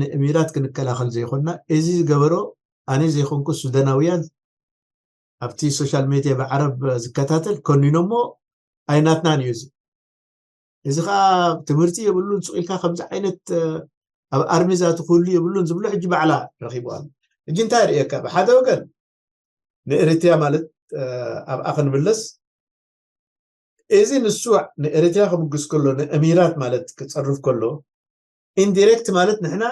ንእሚራት ክንከላኸል ዘይኮንና እዚ ዝገበሮ ኣነ ዘይኮንኩ ሱዳናውያን ኣብቲ ሶሻል ሜድያ ብዓረብ ዝከታተል ኮኒኖሞ ኣይናትናን እዩ እዚ እዚ ከዓ ትምህርቲ የብሉን ስቕ ኢልካ ከምዚ ዓይነት ኣብ ኣርሚ ዛቲ ክህሉ የብሉን ዝብሎ ሕጂ ባዕላ ረኪቡ ኣሎ። ሕጂ እንታይ ርእየካ ብሓደ ወገን ንኤሪትሪያ ማለት ኣብኣ ክንምለስ እዚ ንሱ ንኤሪትሪያ ክብግስ ከሎ ንእሚራት ማለት ክፀርፍ ከሎ ኢንዲሬክት ማለት ንሕና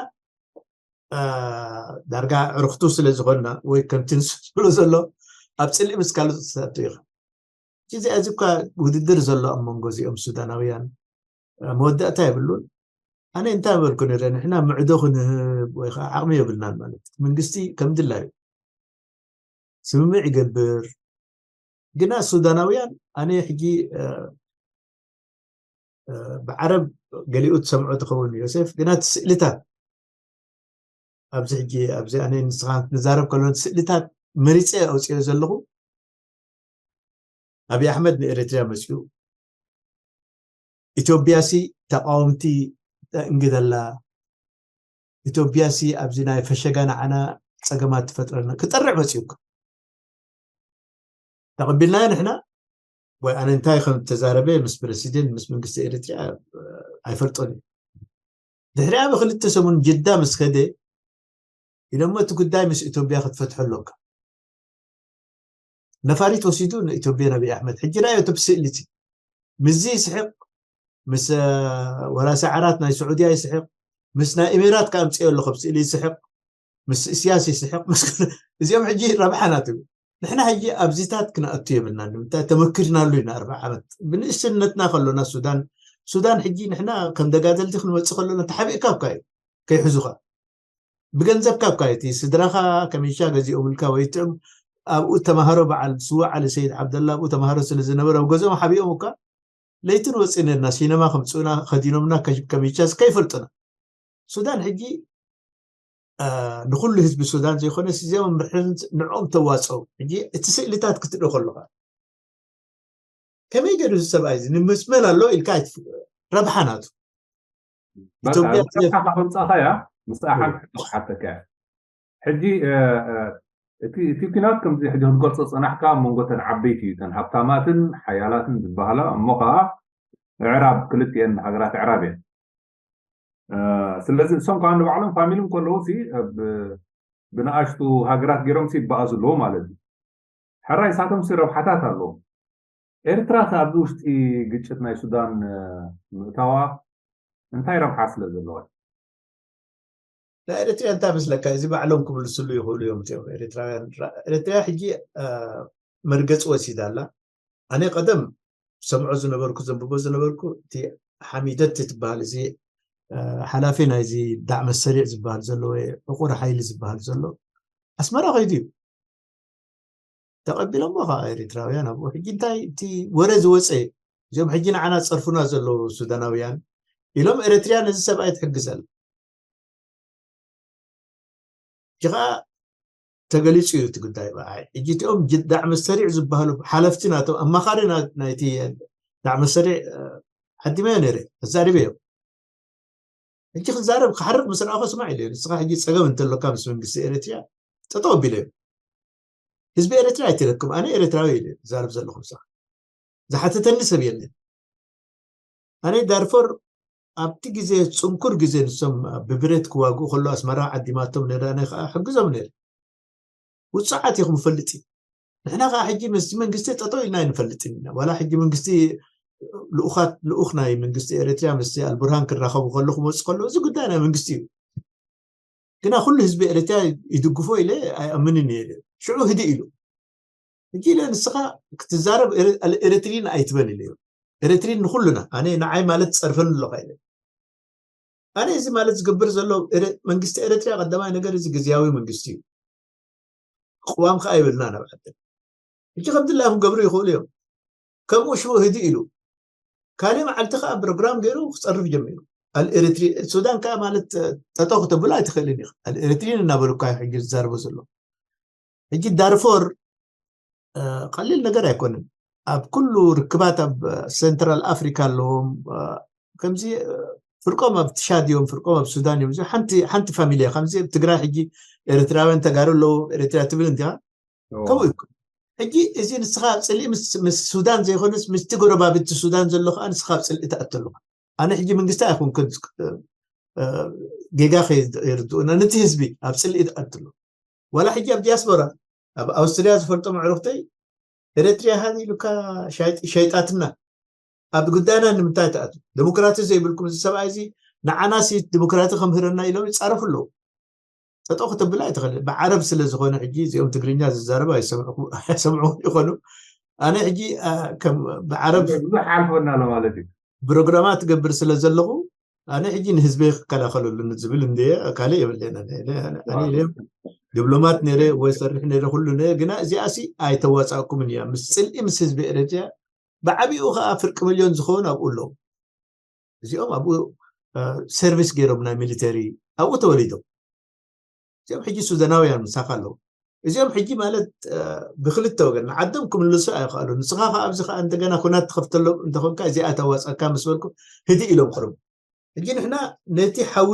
ዳርጋ ዕርክቱ ስለ ዝኾንና ወይ ከምቲ ንሱ ዝብሎ ዘሎ ኣብ ፅልኢ ምስ ካልእ ተሳቱ ኢኻ። እዚ እዚ እኳ ውድድር ዘሎ ኣብ መንጎ እዚኦም ሱዳናውያን መወዳእታ የብሉን። ኣነ እንታይ በልኩ ነረ ንሕና ምዕዶ ክንህብ ወይ ከዓ ዓቕሚ የብልናን ማለት መንግስቲ ከም ድላዩ ስምምዕ ይገብር። ግና ሱዳናውያን ኣነ ሕጂ ብዓረብ ገሊኡ ትሰምዖ ትኸውን ዮሴፍ ግና እቲ ስእልታት ኣብዚ ሕጂ ኣብዚ ኣነ ንስኻ ንዛረብ ከሎ ስእልታት መሪፀ ኣውፅኦ ዘለኹ ኣብይ ኣሕመድ ንኤሪትሪያ መፅኡ ኢትዮጵያ ሲ ተቃወምቲ ተእንግደላ ኢትዮጵያ ሲ ኣብዚ ናይ ፈሸጋ ንዓና ፀገማት ትፈጥረና ክጠርዕ መፅኡ ተቐቢልናዮ ንሕና ወይ ኣነ እንታይ ከም ተዛረበ ምስ ፕረሲደንት ምስ መንግስቲ ኤሪትሪያ ኣይፈልጦን እዩ ድሕሪኣ ብክልተ ሰሙን ጅዳ ምስ ከደ ኢሎሞ እቲ ጉዳይ ምስ ኢትዮጵያ ክትፈትሖ ኣለካ ነፋሪት ወሲዱ ንኢትዮጵያ ነቢ ኣሕመድ ሕጂ ራዮ እቲ ብስእሊ እቲ ምስዚ ይስሕቅ ምስ ወራሲ ዓራት ናይ ስዑድያ ይስሕቅ ምስ ናይ ኢሚራት ከኣምፅኦ ኣለኹ ብስእሊ ይስሕቅ ምስ እስያስ ይስሕቅ እዚኦም ሕጂ ረብሓ ናት ንሕና ሕጂ ኣብዚታት ክንኣቱ የብልና ንምንታይ ተመክርናሉ ኢና ኣርባ ዓመት ብንእስነትና ከሎና ሱዳን ሱዳን ሕጂ ንሕና ከም ደጋደልቲ ክንመፅእ ከሎና ተሓቢእካ እኳ እዩ ከይሕዙካ ብገንዘብካ እኳ እቲ ስድራኻ ከሚሻ ገዚኦምልካ ወይ ትዕም ኣብኡ ተማሃሮ በዓል ስዋ ዓሊ ሰይድ ዓብደላ ኣብኡ ተማሃሮ ስለ ዝነበረ ኣብ ገዝኦም ሓቢኦም እኳ ለይትን ወፅእ ነርና ሲነማ ከምፅኡና ከዲኖምና ከሚቻ ከይፈልጡና ሱዳን ሕጂ ንኩሉ ህዝቢ ሱዳን ዘይኮነ እዚኦም ምርሕን ንዕኦም ተዋፀው ሕጂ እቲ ስእልታት ክትርኢ ከለካ ከመይ ገይሩ እዚ ሰብኣይ እዚ ንምስመል ኣሎ ኢልካ ኣይትፍ- ረብሓ ናቱ ኢትዮጵያ ከምፃኻያ ምስ ሓንቲ ሕቶ ክሓተካ ሕጂ እቲ ኪናት ከምዚ ሕጂ ክትገልፆ ፀናሕካ ኣብ መንጎተን ዓበይቲ እዩ ተን ሃብታማትን ሓያላትን ዝበሃላ እሞ ከዓ ዕራብ ክልቲኤን ሃገራት ዕራብ እየን ስለዚ እሶም ከዓ ንባዕሎም ፋሚሊ ከለዉ ብንኣሽቱ ሃገራት ገይሮም ይበኣዙ ኣለዉ ማለት እዩ ሕራይ ሳቶም ሲ ረብሓታት ኣለዎም ኤርትራ ኣብዚ ውሽጢ ግጭት ናይ ሱዳን ምእታዋ እንታይ ረብሓ ስለ ዘለዋ ናይ ኤርትርያ እንታይ መስለካ እዚ ባዕሎም ክምልስሉ ይኽእሉ እዮም እቲኦም ኤርትራውያን ኤርትርያ ሕጂ መርገፂ ወሲዳ ኣላ ኣነ ቀደም ሰምዖ ዝነበርኩ ዘንብቦ ዝነበርኩ እቲ ሓሚደት ትበሃል እዚ ሓላፊ ናይዚ ዳዕመ ሰሪዕ ዝበሃል ዘሎ ወይ ዕቁር ሓይሊ ዝበሃል ዘሎ ኣስመራ ከይዱ እዩ። ተቐቢሎሞ ከዓ ኤርትራውያን ኣብኡ። ሕጂ እንታይ እቲ ወረ ዝወፀ? እዚኦም ሕጂ ንዓና ፀርፉና ዘለዉ ሱዳናውያን ኢሎም ኤርትርያ ነዚ ሰብኣይ ትሕግዘል። ሕጂ ከዓ ተገሊፁ እዩ እቲ ጉዳይ ብኣይ። ሕጂ እቲኦም ዳዕመ ሰሪዕ ዝበሃሉ ሓለፍቲ ናቶም ኣማኻሪ ናይቲ ዳዕመ ሰሪዕ ዓዲመዮ ነይረ፣ ኣዛሪበዮ። ሕጂ ክዛረብ ክሓርቕ ምስ ረኣኹ ስማዕ ኢለ፣ ንስኻ ሕጂ ፀገም እንተሎካ ምስ መንግስቲ ኤርትርያ ጠጠው ኣቢለ እዩ። ህዝቢ ኤርትርያ ኣይትለክም፣ ኣነ ኤርትራዊ ኢለ ዛረብ ዘለኹ ምሳኻ። ዝሓተተኒ ሰብ የለን። ኣነ ዳርፎር ኣብቲ ግዜ ፅንኩር ግዜ ንሶም ብብሬት ክዋግኡ ከሎ ኣስመራ ዓዲማቶም ነዳነ ከዓ ሕግዞም ነይረ። ውፅዓት ኢኹም ፈልጥ እዩ። ንሕና ከዓ ሕጂ ምስቲ መንግስቲ ጠጠው ኢልና ኣይንፈልጥን ኢና። ዋላ ሕጂ መንግስቲ ልኡኻት ልኡኽ ናይ መንግስቲ ኤርትርያ ምስቲ ኣልቡርሃን ክራኸቡ ከሎ ክመፁ ከሎ እዚ ጉዳይ ናይ መንግስቲ እዩ። ግና ኩሉ ህዝቢ ኤርትርያ ይድግፎ ኢለ ኣይኣምንን እየ። ሽዑ ህድእ ኢሉ ሕጂ ኢለ ንስኻ ክትዛረብ ኤርትሪን ኣይትበል ኢለ። ኤርትሪን ንኩሉና ኣነ ንዓይ ማለት ትፀርፈኒ ኣለኻ ኢለ። ኣነ እዚ ማለት ዝገብር ዘሎ መንግስቲ ኤርትርያ ቀዳማይ ነገር እዚ ግዝያዊ መንግስቲ እዩ። ቅዋም ከዓ ይብልና ናብ ዓድና። ሕጂ ከም ድላይኩም ገብሩ ይኽእሉ እዮም። ከምኡ ሽዑ ህድእ ኢሉ ካልእ መዓልቲ ከዓ ፕሮግራም ገይሩ ክፀርፍ ጀሚሩ። ኣልኤርትሪ ሱዳን ከዓ ማለት ጠጠው ክተብሎ ኣይትኽእልን ኢኻ። ኣልኤርትሪን እናበሉ እኳ ሕጂ ዝዛረቡ ዘሎ። ሕጂ ዳርፎር ቀሊል ነገር ኣይኮንን። ኣብ ኩሉ ርክባት ኣብ ሴንትራል ኣፍሪካ ኣለዎም። ከምዚ ፍርቆም ኣብ ትሻድ እዮም፣ ፍርቆም ኣብ ሱዳን እዮም። ሓንቲ ፋሚሊ እያ። ከምዚ ኣብ ትግራይ ሕጂ ኤርትራውያን ተጋሩ ኣለዉ ኤርትራ ትብል እንዲኻ ከምኡ እዩ። ሕጂ እዚ ንስኻ ኣብ ፅልኢ ምስ ሱዳን ዘይኮነስ ምስቲ ጎረባብቲ ሱዳን ዘሎ ከዓ ንስኻ ኣብ ፅልኢ ትኣቱ ኣለኻ። ኣነ ሕጂ መንግስቲ ኣይኮንኩን ጌጋ ከይርድኡና ነቲ ህዝቢ ኣብ ፅልኢ ትኣቱ ኣሎ። ዋላ ሕጂ ኣብ ዲያስፖራ ኣብ ኣውስትርያ ዝፈልጦም ኣዕሩኽተይ ኤርትርያ ሃኒ ኢሉካ ሸይጣትና ኣብ ጉዳይና ንምንታይ ትኣቱ? ዲሞክራቲ ዘይብልኩም እዚ ሰብኣይ እዚ ንዓናሲ ዲሞክራቲ ከምህረና ኢሎም ይፃረፉ ኣለዉ። ጠጠው ክትብል ኣይትኽእል። ብዓረብ ስለ ዝኾነ ሕጂ እዚኦም ትግርኛ ዝዛረቡ ኣይሰምዑ ይኾኑ። ኣነ ሕጂ ከም ብዓረብ ብዙሕ ሓልፈና ኣሎ ማለት እዩ። ፕሮግራማት ትገብር ስለ ዘለኹ ኣነ ሕጂ ንህዝበይ ክከላኸለሉ ዝብል እንደ ካልእ የብለና። ዲፕሎማት ነረ ወይ ሰርሕ ነረ ኩሉ ነረ ግና እዚኣሲ ኣይተዋፃእኩምን እያ ምስ ፅልኢ ምስ ህዝቢ ኤረትርያ። ብዓቢኡ ከዓ ፍርቂ ሚልዮን ዝኸውን ኣብኡ ኣለዉ። እዚኦም ኣብኡ ሰርቪስ ገይሮም ናይ ሚሊተሪ ኣብኡ ተወሊዶም። እዚኦም ሕጂ ሱዳናውያን ምሳኻ ኣለዉ። እዚኦም ሕጂ ማለት ብክልተ ወገን ንዓዶም ክምልሱ ኣይኽኣሉ። ንስኻ ከዓ ኣብዚ ከዓ እንደገና ኩናት ትኸፍተሎም እንተኾንካ እዚኣ ተዋፀካ ምስ በልኩ ህድእ ኢሎም ቅርቡ። ሕጂ ንሕና ነቲ ሓዊ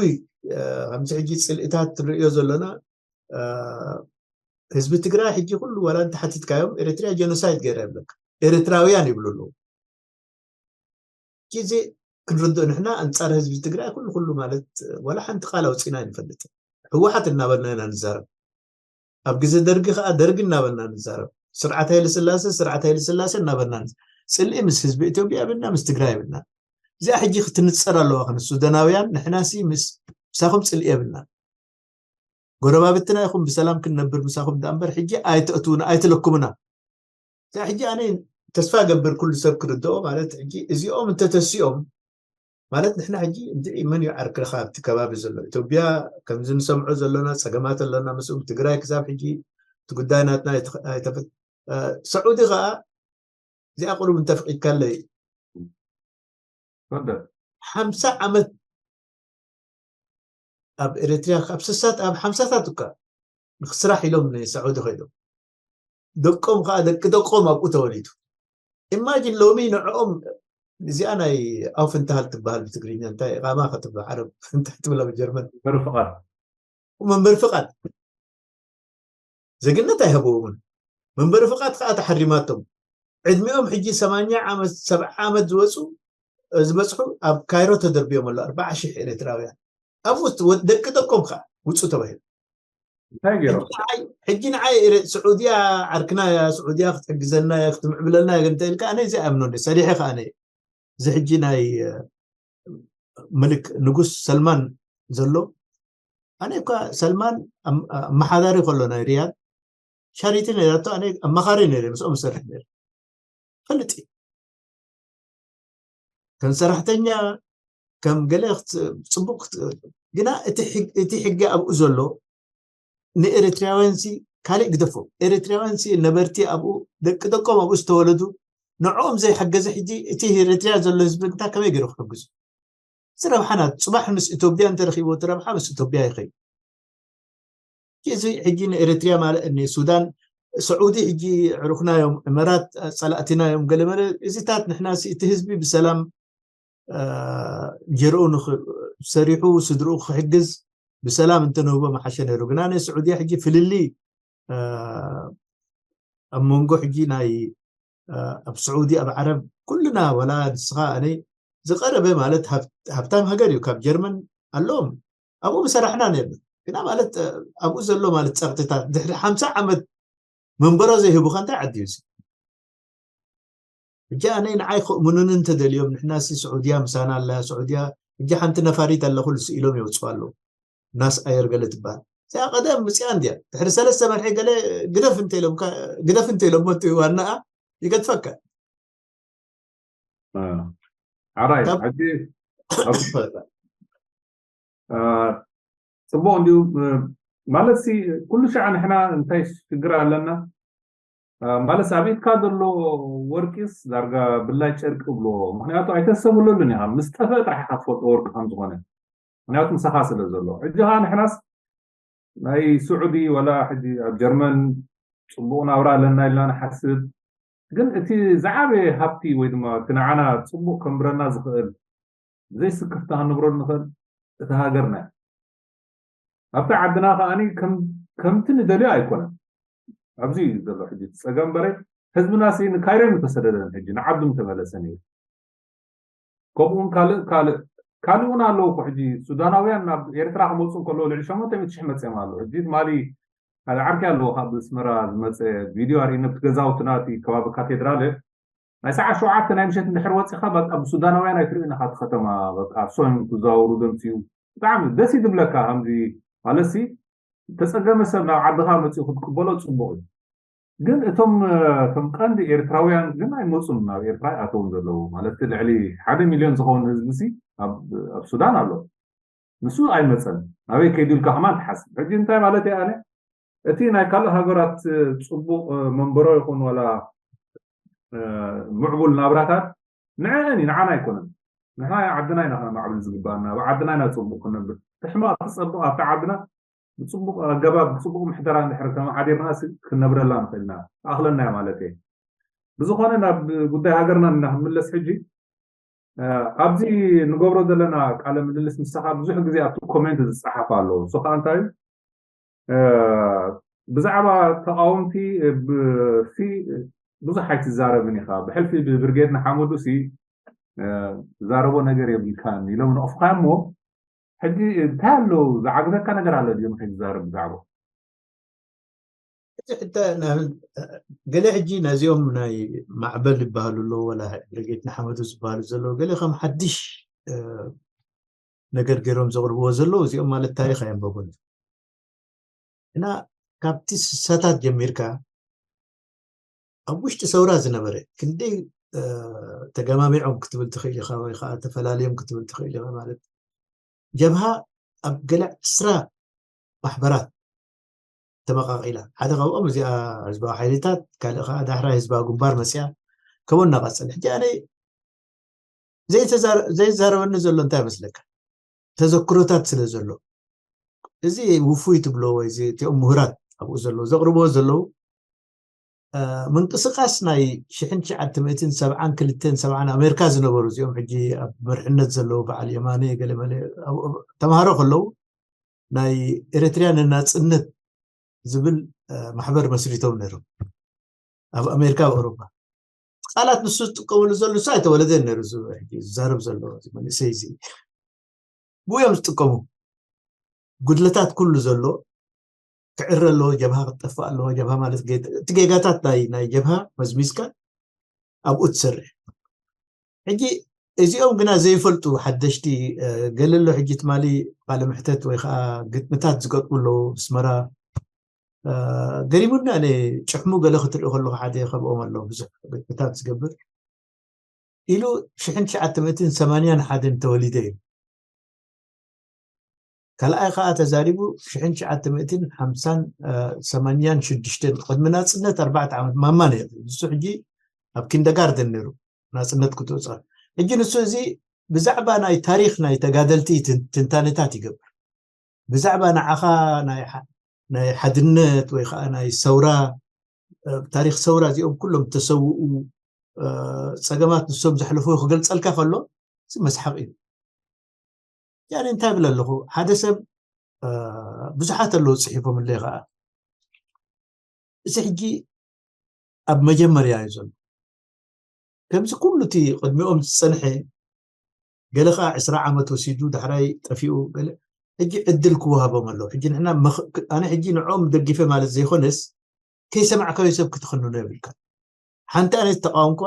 ከምዚ ሕጂ ፅልእታት ንርእዮ ዘለና ህዝቢ ትግራይ ሕጂ ኩሉ ዋላ እንተሓቲትካዮም ኤርትርያ ጀኖሳይድ ገይራ ይብለካ። ኤርትራውያን ይብሉ ኣለዉ። እዚ ክንርድኦ ንሕና ኣንፃር ህዝቢ ትግራይ ኩሉ ኩሉ ማለት ዋላ ሓንቲ ቃል ኣውፂና ኣይንፈልጥን። ህወሓት እናበልና ኢና ንዛረብ። ኣብ ግዜ ደርጊ ከዓ ደርጊ እናበልና ንዛረብ። ስርዓት ሃይለ ስላሴ ስርዓት ሃይለ ስላሴ እናበልና ንዛረብ። ፅልኢ ምስ ህዝቢ ኢትዮጵያ የብልና ምስ ትግራይ የብልና። እዚኣ ሕጂ ክትንፀር ኣለዋ። ክንሱደናውያን ንሕናሲ ምስ ምሳኹም ፅልኢ የብልና። ጎረባብትና ይኹም ብሰላም ክንነብር ምሳኹም ዳኣ እምበር ሕጂ ኣይተእትውና ኣይትለኩምና። እዛ ሕጂ ኣነ ተስፋ ገብር ኩሉ ሰብ ክርድኦ ማለት ሕጂ እዚኦም እንተተሲኦም ማለት ንሕና ሕጂ እንድዒ መን እዩ ዓርክኻ ኣብቲ ከባቢ ዘሎ ኢትዮጵያ ከምዚ ንሰምዖ ዘለና ፀገማት ኣለና ምስኡም ትግራይ ክሳብ ሕጂ እቲ ጉዳይ ናትና ኣይተፈት ሰዑዲ ከዓ እዚኣ ቁሩብ እንተፍቂድካለይ ሓምሳ ዓመት ኣብ ኤርትርያ ካብ ስሳት ኣብ ሓምሳታት እኳ ንክስራሕ ኢሎም ንሳዑዲ ከይዶም ደቆም ከዓ ደቂ ደቆም ኣብኡ ተወሊዱ። ኢማጂን ሎሚ ንዕኦም እዚኣ ናይ ኣውፍንታሃል ትበሃል ብትግርኛ እንታይ ኢቃማ ከትብል ዓረብ እንታይ ትብላ ብጀርመን መንበሪ ፍቓድ መንበሪ ፍቓድ ዜግነት ኣይሃብዎምን። መንበሪ ፍቓድ ከዓ ተሓሪማቶም ዕድሚኦም ሕጂ ሰማንያ ዓመት ሰብዓ ዓመት ዝወፁ ዝበፅሑ ኣብ ካይሮ ተደርቢዮም ኣሎ ኣርባዓ ሽሕ ኤርትራውያን ኣብኡ ደቂ ደቆም ከዓ ውፁ ተባሂሉ። እንታይ ገይሮም? ሕጂ ንዓይ ስዑድያ ዓርክና እያ፣ ስዑድያ ክትሕግዘና እያ፣ ክትምዕብለልና እያ እንተ ኢልካ ኣነ እዚ ኣይኣምኖ ሰሪሐ ከዓ እዚ ሕጂ ናይ ምልክ ንጉስ ሰልማን ዘሎ ኣነ እኳ ሰልማን ኣመሓዳሪ ከሎ ናይ ሪያድ ሻሪቲ ነይራቶ ኣነ ኣማኻሪ ነይረ ምስኦም ዝሰርሕ ነይረ ፈልጥ ከም ሰራሕተኛ ከም ገለ ጽቡቅ ግና እቲ ሕጊ ኣብኡ ዘሎ ንኤርትራውያን ሲ ካልእ ግደፎ። ኤርትራውያን ሲ ነበርቲ ኣብኡ ደቂ ደቆም ኣብኡ ዝተወለዱ ንዕኦም ዘይሐገዘ ሕጂ እቲ ኤርትራ ዘሎ ህዝቢ እንታይ ከመይ ገይሩ ክሕግዙ? እዚ ረብሓ ናት ጽባሕ ምስ ኢትዮጵያ እንተረኺቦ እቲ ረብሓ ምስ ኢትዮጵያ ይኸይድ። እዚ ሕጂ ንኤርትራ ማለት ንሱዳን ስዑዲ ሕጂ ዕሩኽናዮም እመራት ጸላእትናዮም ገለመለ እዚታት ንሕና እቲ ህዝቢ ብሰላም ጀርኡ ሰሪሑ ስድርኡ ክሕግዝ ብሰላም እንተንህቦ መሓሸ ነይሩ ግና ናይ ስዑድያ ሕጂ ፍልልይ ኣብ መንጎ ሕጂ ናይ ኣብ ስዑዲ ኣብ ዓረብ ኩልና ወላ ንስኻ ኣነ ዝቀረበ ማለት ሃብታም ሃገር እዩ ካብ ጀርመን ኣለዎም ኣብኡ ምሰራሕና ነርና ግና ማለት ኣብኡ ዘሎ ማለት ፀቅጥታት ድሕሪ ሓምሳ ዓመት መንበሮ ዘይህቡካ እንታይ ዓዲ እዩ ሕጂ ኣነ ንዓይ ክእምኑኒ እንተደልዮም ንሕና ሲ ስዑድያ ምሳና ኣላ ስዑድያ ሕጂ ሓንቲ ነፋሪት ኣለኹ ልስኢሎም የውፅኡ ኣለዉ ናስ ኣየር ገለ ትበሃል እዚኣ ቀደም ምፅያ እንድያ ድሕሪ ሰለስተ መርሒ ገለ ግደፍ እንተኢሎም ግደፍ እንተኢሎም መቱ ዋናኣ ይገድፈካ ኣራይ ሕጂ ፅቡቅ እንዲዩ ማለት ሲ ኩሉ ሻዕ ንሕና እንታይ ሽግር ኣለና ማለት ኣብ ኢድካ ዘሎ ወርቂስ ዳርጋ ብላይ ጨርቂ ብሎ ምክንያቱ ኣይተሰብለሉን ኢኻ ምስ ጠፈ ጥራሕ ኢኻ ትፈልጦ ወርቂ ከም ዝኾነ ምክንያቱ ምሳኻ ስለ ዘሎ ሕጂ ከዓ ንሕናስ ናይ ስዑዲ ወላ ሕጂ ኣብ ጀርመን ፅቡቅ ናብራ ኣለና ኢልና ንሓስብ ግን እቲ ዝዓበየ ሃብቲ ወይ ድማ እቲ ንዓና ፅቡቅ ከንብረና ዝኽእል ብዘይ ስክፍታ ክንብረሉ ንኽእል እቲ ሃገርና ኣብቲ ዓድና ከዓ ከምቲ ንደልዮ ኣይኮነን ኣብዚ ዘሎ ሕጂ ፀገም በረ ህዝብና ሲ ንካይሮ ምተሰደደን ሕጂ ንዓዱ ምተመለሰን እዩ ከምኡውን ካልእ ካልእ ካልእ እውን ኣለዉ እኮ ሕጂ ሱዳናውያን ናብ ኤርትራ ክመፁ እንከለዉ ልዕሊ ሸሞንተ ሚእቲ ሽሕ መፅኦም ኣለዉ ሕጂ ትማሊ ሓደ ዓርኪ ኣለዎ ካብ ኣስመራ ዝመፀ ቪድዮ ኣርእኒ ኣብቲ ገዛውትና እቲ ከባቢ ካቴድራል ናይ ሰዓት ሸውዓተ ናይ ምሸት እንድሕር ወፂኻ በቃ ብሱዳናውያን ኣይትርእዩን ኢኻ እቲ ከተማ በቃ ሶም ክዛወሩ ደምፅዩ ብጣዕሚ ደስ እዩ ዝብለካ ከምዚ ማለትሲ ተፀገመ ሰብ ናብ ዓድኻ መፂኡ ክትቅበሎ ፅቡቅ እዩ ግን እቶም ከም ቀንዲ ኤርትራውያን ግን ኣይመፁን ናብ ኤርትራ ኣይኣተውን ዘለዉ ማለት ልዕሊ ሓደ ሚልዮን ዝኸውን ህዝቢ ሲ ኣብ ሱዳን ኣሎ ንሱ ኣይመፀን ናበይ ከይዱ ኢልካ ከማን ትሓስብ ሕጂ እንታይ ማለት እየ ኣነ እቲ ናይ ካልእ ሃገራት ፅቡቅ መንበሮ ይኹን ዋላ ምዕቡል ናብራታት ንዐን እዩ ንዓና ኣይኮነን ንሕና ዓድና ኢና ከነማዕብል ዝግባኣና ኣብ ዓድና ኢና ፅቡቅ ክነብር ትሕማቅ ትፀብቅ ኣብቲ ዓድና ብፅቡቅ ኣገባብ ብፅቡቅ ምሕደራ እንድሕር ተመሓዲርና ክነብረላ ንኽእልና ኣኽለና ማለት እየ ብዝኾነ ናብ ጉዳይ ሃገርና እና ክንምለስ ሕጂ ኣብዚ ንገብሮ ዘለና ቃለ ምልልስ ምሳኻ ብዙሕ ግዜ ኣብቲ ኮሜንት ዝፀሓፍ ኣለዎ እሱ ከዓ እንታይ ብዛዕባ ተቃወምቲ ብዙሕ ኣይትዛረብን ኢኻ ብሕልፊ ብብርጌድ ንሓመዱ ሲ ዝዛረቦ ነገር የብልካን ኢሎም ነቕፍኻ እሞ ሕጂ እንታይ ኣሎ ዝዓግበካ ነገር ኣሎ ድዩ ንኸይትዛረብ ብዛዕባ ሕጂ ሕተ ገለ ሕጂ ነዚኦም ናይ ማዕበል ይበሃሉ ኣለዉ ወላ ብርጌድ ንሓመዱ ዝበሃሉ ዘለዉ ገለ ከም ሓድሽ ነገር ገይሮም ዘቕርብዎ ዘለዉ እዚኦም ማለት ታሪክ ኣየንበቡን እና ካብቲ ስሳታት ጀሚርካ ኣብ ውሽጢ ሰውራ ዝነበረ ክንደይ ተገማሚዖም ክትብል ትኽእል ኢኻ ወይ ከዓ ተፈላለዮም ክትብል ትኽእል ኢኻ ማለት ጀብሃ ኣብ ገለ ዕስራ ማሕበራት ተመቃቂላ ሓደ ካብኦም እዚኣ ህዝባዊ ሓይልታት ካልእ ከዓ ዳሕራይ ህዝባዊ ግንባር መፅያ ከምኡ እናቀፀለ ሕጂ ኣነ ዘይዛረበኒ ዘሎ እንታይ መስለካ ተዘክሮታት ስለ ዘሎ እዚ ውፉይ ትብሎ ወይ እቲኦም ምሁራት ኣብኡ ዘለዉ ዘቕርብዎ ዘለዉ ምንቅስቃስ ናይ ሽሕን ትሽዓተ ሚእትን ሰብዓን ክልተን ሰብዓን ኣሜሪካ ዝነበሩ እዚኦም ሕጂ ኣብ መርሕነት ዘለዉ በዓል የማነ ገለመለ ተምሃሮ ከለዉ ናይ ኤርትርያ ንናፅነት ዝብል ማሕበር መስሪቶም ነይሮም ኣብ ኣሜሪካ ኣብ ኣውሮፓ ቃላት ንሱ ዝጥቀመሉ ዘሎ ንሱ ኣይተወለደን ነይሩ ዝዛረብ ዘሎ መንእሰይ እዚ ብኡ እዮም ዝጥቀሙ ጉድለታት ኩሉ ዘሎ ክዕረ ኣለዎ ጀብሃ ክትጠፍእ ኣለዎ ጀብሃ ማለት እቲ ጌጋታት ናይ ናይ ጀብሃ መዝሚዝካ ኣብኡ ትሰርሕ ሕጂ እዚኦም ግና ዘይፈልጡ ሓደሽቲ ገለ ኣሎ ሕጂ ትማሊ ቃለ ምሕተት ወይ ከዓ ግጥምታት ዝገጥሙ ኣለዉ ኣስመራ ገሪሙኒ ኣነ ጭሕሙ ገለ ክትርኢ ከለኩ ሓደ ከምኦም ኣሎ ብዙሕ ግጥምታት ዝገብር ኢሉ ሽሕን ትሽዓተ ሚእትን ሰማንያን ሓደን ተወሊደ እዩ ካልኣይ ከዓ ተዛሪቡ ሽሕን ትሽዓተ ሚእትን ሓምሳን ሰማንያን ሽዱሽተን ቅድሚ ናፅነት ኣርባዕተ ዓመት ማማ ነይሩ። ንሱ ሕጂ ኣብ ኪንደጋርደን ነይሩ ናፅነት ክትወፅእ። ሕጂ ንሱ እዚ ብዛዕባ ናይ ታሪክ ናይ ተጋደልቲ ትንታኔታት ይገብር። ብዛዕባ ንዓኻ ናይ ሓድነት ወይ ከዓ ናይ ሰውራ፣ ታሪክ ሰውራ እዚኦም ኩሎም ተሰውኡ፣ ፀገማት ንሶም ዘሕለፉ ክገልፀልካ ከሎ መስሓቅ እዩ። ያኔ እንታይ ብል ኣለኹ፣ ሓደ ሰብ ብዙሓት ኣለዉ ፅሒፎምለይ ከዓ። እዚ ሕጂ ኣብ መጀመርያ እዩ ዘሎ። ከምዚ ኩሉ እቲ ቅድሚኦም ዝፀንሐ ገለ ከዓ ዕስራ ዓመት ወሲዱ ዳሕራይ ጠፊኡ፣ ገለ ሕጂ ዕድል ክወሃቦም ኣለዉ። ሕጂ ንሕና ኣነ ሕጂ ንዕኦም ደጊፈ ማለት ዘይኮነስ ከይሰማዕካዮ ሰብ ክትኽንኖ የብልካ። ሓንቲ ኣነ ዝተቃወምኳ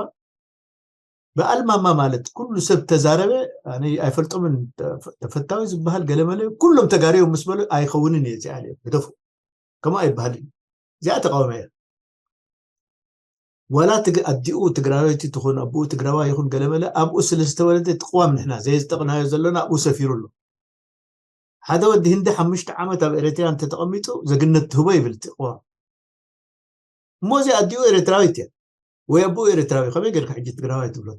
ብኣልማማ ማለት ኩሉ ሰብ ተዛረበ፣ ኣነ ኣይፈልጦምን፣ ተፈታዊ ዝበሃል ገለመለ ኩሎም ተጋርዮም ምስ በሉ ኣይኸውንን እየ እዚኣ ኢለ ግደፉ። ከምኡ ኣይበሃል እዩ። እዚኣ ተቃውሞ እያ። ዋላ ኣዲኡ ትግራወይቲ ትኹን ኣቦኡ ትግራዋይ ይኹን ገለመለ ኣብኡ ስለ ዝተወለደ እቲ ቅዋም ንሕና ዘይዝጠቕናዮ ዘለና ኣብኡ ሰፊሩ ኣሎ። ሓደ ወዲ ህንዲ ሓሙሽተ ዓመት ኣብ ኤርትራ እንተተቐሚጡ ዘግነት ትህቦ ይብል እቲ ቅዋም። እሞ እዚ ኣዲኡ ኤርትራዊት እያ ወይ ኣቦኡ ኤርትራዊ ከመይ ጌርካ ሕጂ ትግራዋይ ትብሎ?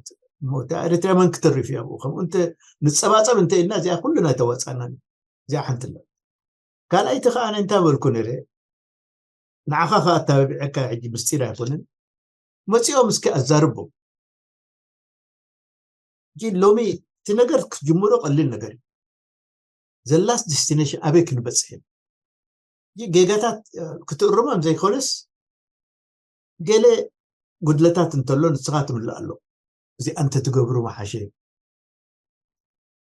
እሞ እታ ኤርትራ መን ክተርፍ እዩ ኣብኡ? ከምኡ እንተ ንጸባጸብ እንተ ኢልና እዚኣ ኩልና ኣይተዋጻእናን። እዚኣ ሓንቲ ኣላ። ካልኣይቲ ከኣ ኣነ እንታይ በልኩ ነይረ? ንዓኻ ከኣ ኣተባቢዐካ ሕጂ ምስጢር ኣይኮነን። መጺኦም እስኪ ኣዛርቦም። ሕጂ ሎሚ እቲ ነገር ክትጅምሮ ቀሊል ነገር እዩ። ዘላስ ዴስቲኔሽን ኣበይ ክንበጽሕ ኢና? ሕጂ ጌጋታት ክትእርሞም ዘይኮነስ ገለ ጉድለታት እንተሎ ንስኻ ትምልእ ኣሎ። እዚኣ እንተትገብሩ መሓሸ።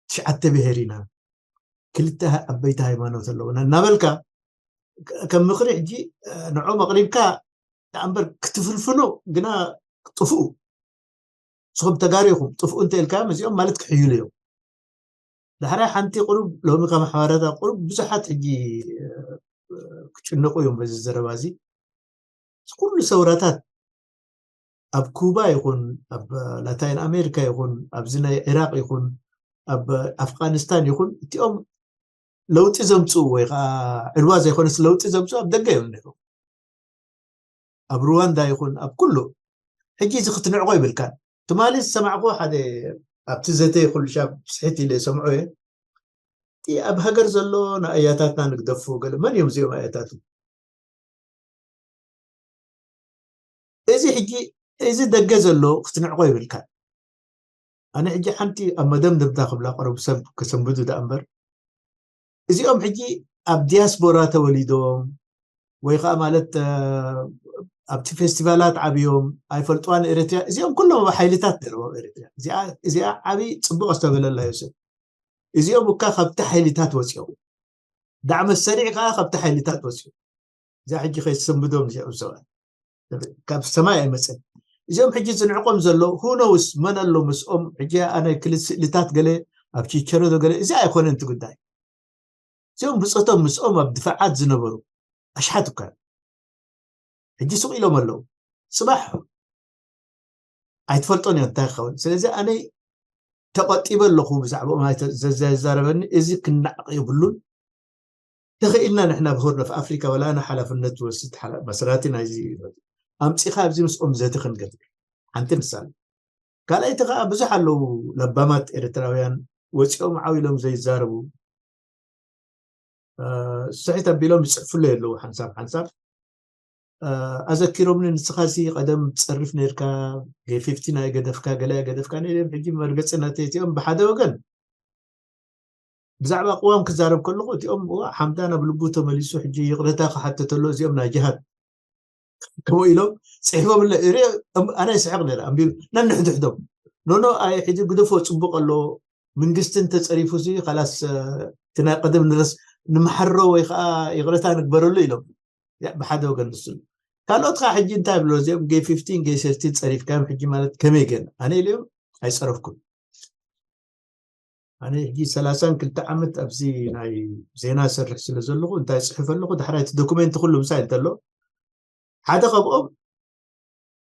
ትሽዓተ ብሄር ኢና፣ ክልተ ዓበይቲ ሃይማኖት ኣለውና እናበልካ ከም ምኽሪ ሕጂ ንዖም ኣቕሪብካ ደኣ እምበር ክትፍንፍኑ ግና ጥፍኡ። ንስኹም ተጋሩ ኢኹም፣ ጥፍኡ እንተ ኢልካዮም እዚኦም ማለት ክሕይሉ እዮም። ዳሕራይ ሓንቲ ቁሩብ ሎሚ ካብ ማሕበራታ ቁሩብ ብዙሓት ሕጂ ክጭነቁ እዮም በዚ ዘረባ እዚ። ኩሉ ሰውራታት ኣብ ኩባ ይኹን ኣብ ላታይን ኣሜሪካ ይኹን ኣብዚ ናይ ዒራቅ ይኹን ኣብ ኣፍጋኒስታን ይኹን እቲኦም ለውጢ ዘምፅኡ ወይ ከዓ ዕልዋ ዘይኮነስ ለውጢ ዘምፅኡ ኣብ ደገ እዮም ነይሮም። ኣብ ሩዋንዳ ይኹን ኣብ ኩሉ ሕጂ እዚ ክትንዕቆ ይብልካን። ትማሊ ዝሰማዕኩ ሓደ ኣብቲ ዘተ ኩሉ ሻብ ስሒት ኢለ ሰምዖ እየ። እቲ ኣብ ሃገር ዘሎ ንኣያታትና ንግደፉ ገለ መን እዮም እዚኦም ኣያታቱ? እዚ ሕጂ እዚ ደገ ዘሎ ክትንዕቆ ይብልካ። ኣነ ሕጂ ሓንቲ ኣብ መደምደምታ ክብላ ቀረቡ ሰብ ክሰንብዱ ደኣ እምበር እዚኦም ሕጂ ኣብ ዲያስፖራ ተወሊዶም ወይ ከዓ ማለት ኣብቲ ፌስቲቫላት ዓብዮም ኣይፈልጥዋን ኤርትራ እዚኦም ኩሎም ኣብ ሓይልታት ነይሮም ኣብ ኤርትራ። እዚኣ ዓብይ ፅቡቅ ኣስተብህለላዮ ሰብ እዚኦም እካ ካብቲ ሓይልታት ወፂኦም ዳዕመ ሰሪዕ ከዓ ካብቲ ሓይልታት ወፂኦም እዛ ሕጂ ከይትሰንብዶም እዚኦም ሰባት ካብ ሰማይ ኣይመፅን። እዚኦም ሕጂ ዝንዕቆም ዘሎ ሁነውስ መን ኣሎ ምስኦም ሕጂ ኣነ ክልል ስእልታት ገለ ኣብ ቺቸሮ ዶ ገለ እዚ ኣይኮነን እቲ ጉዳይ። እዚኦም ብፆቶም ምስኦም ኣብ ድፋዓት ዝነበሩ ኣሽሓት እኳ ሕጂ ሱቅ ኢሎም ኣለዉ። ፅባሕ ኣይትፈልጦን እዮም እንታይ ክኸውን። ስለዚ ኣነ ተቆጢበ ኣለኹ ብዛዕባኦም ዘዛረበኒ እዚ ክናዕቅ የብሉን። ተኽኢልና ንሕና ብሆርን ኦፍ ኣፍሪካ ወላ ኣነ ሓላፍነት ዝወስድ መስራቲ ናይዚ ኣምፂኻ ኣብዚ ምስኦም ዘቲ ክንገብር ሓንቲ ንሳለ ካልኣይቲ ከዓ ብዙሕ ኣለዉ ለባማት ኤርትራውያን ወፂኦም ዓው ኢሎም ዘይዛረቡ ስሒት ኣቢሎም ይፅሕፉለይ ኣለዉ ሓንሳብ ሓንሳብ ኣዘኪሮምኒ ንስኻሲ ቀደም ትፀርፍ ነርካ ጌፊፍቲ ናይ ገደፍካ ገለ ገደፍካ ነይም ሕጂ መርገፂ ናተይ እቲኦም ብሓደ ወገን ብዛዕባ ቅዋም ክዛረብ ከለኹ እቲኦም ሓምዳ ናብ ልቡ ተመሊሱ ሕጂ ይቕረታ ክሓተተሎ እዚኦም ናይ ጅሃድ ከምኡ ኢሎም ፅሒፎም ኣነ ይስሕቕ ነረ ኣንቢብ ነንሕድሕዶም ኖኖ ኣይ ሕጂ ግደፎ ፅቡቅ ኣሎ መንግስቲ እንተፀሪፉ ሲ ካላስ እቲ ናይ ቀደም ንረስ ንምሓሮ ወይ ከዓ ይቕረታ ንግበረሉ ኢሎም ብሓደ ወገን ንሱ ካልኦት ከዓ ሕጂ እንታይ ብሎ እዚኦም ገ ፊፍቲን ገ ሰርቲን ፀሪፍካዮም ሕጂ ማለት ከመይ ገን ኣነ ኢለዮም ኣይፀረፍኩም ኣነ ሕጂ ሰላሳን ክልተ ዓመት ኣብዚ ናይ ዜና ሰርሕ ስለ ዘለኹ እንታይ ፅሕፍ ኣለኹ ዳሕራይ እቲ ዶኩሜንት ኩሉ ምሳይ እንተሎ ሓደ ካብኦም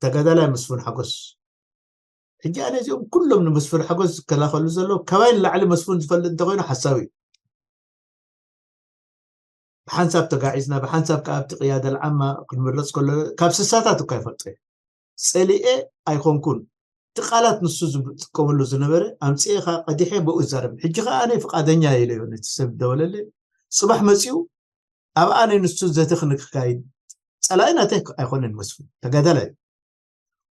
ተጋዳላይ መስፍን ሓጎስ ሕጂ ኣነ እዚኦም ኩሎም ንመስፍን ሓጎስ ዝከላኸሉ ዘለዉ ካባይ ንላዕሊ መስፍን ዝፈልጥ እንተኮይኑ ሓሳዊ እዩ ብሓንሳብ ተጋዒዝና፣ ብሓንሳብ ከዓ ኣብቲ ቅያደ ልዓማ ክንምረፅ ከሎ ካብ ስሳታት እኳ ይፈልጦ እየ። ፀሊኤ ኣይኮንኩን። እቲ ቃላት ንሱ ዝጥቀመሉ ዝነበረ ኣምፅኤ ከዓ ቀዲሐ ብኡ እዛረብ። ሕጂ ከዓ ኣነ ፍቃደኛ ኢለ ነቲ ሰብ ደወለለ። ፅባሕ መፂኡ ኣብ ኣነ ንሱ ዘተ ክንክካይድ ፀላኢ ናተይ ኣይኮነን መስፍን ተጋዳላይ።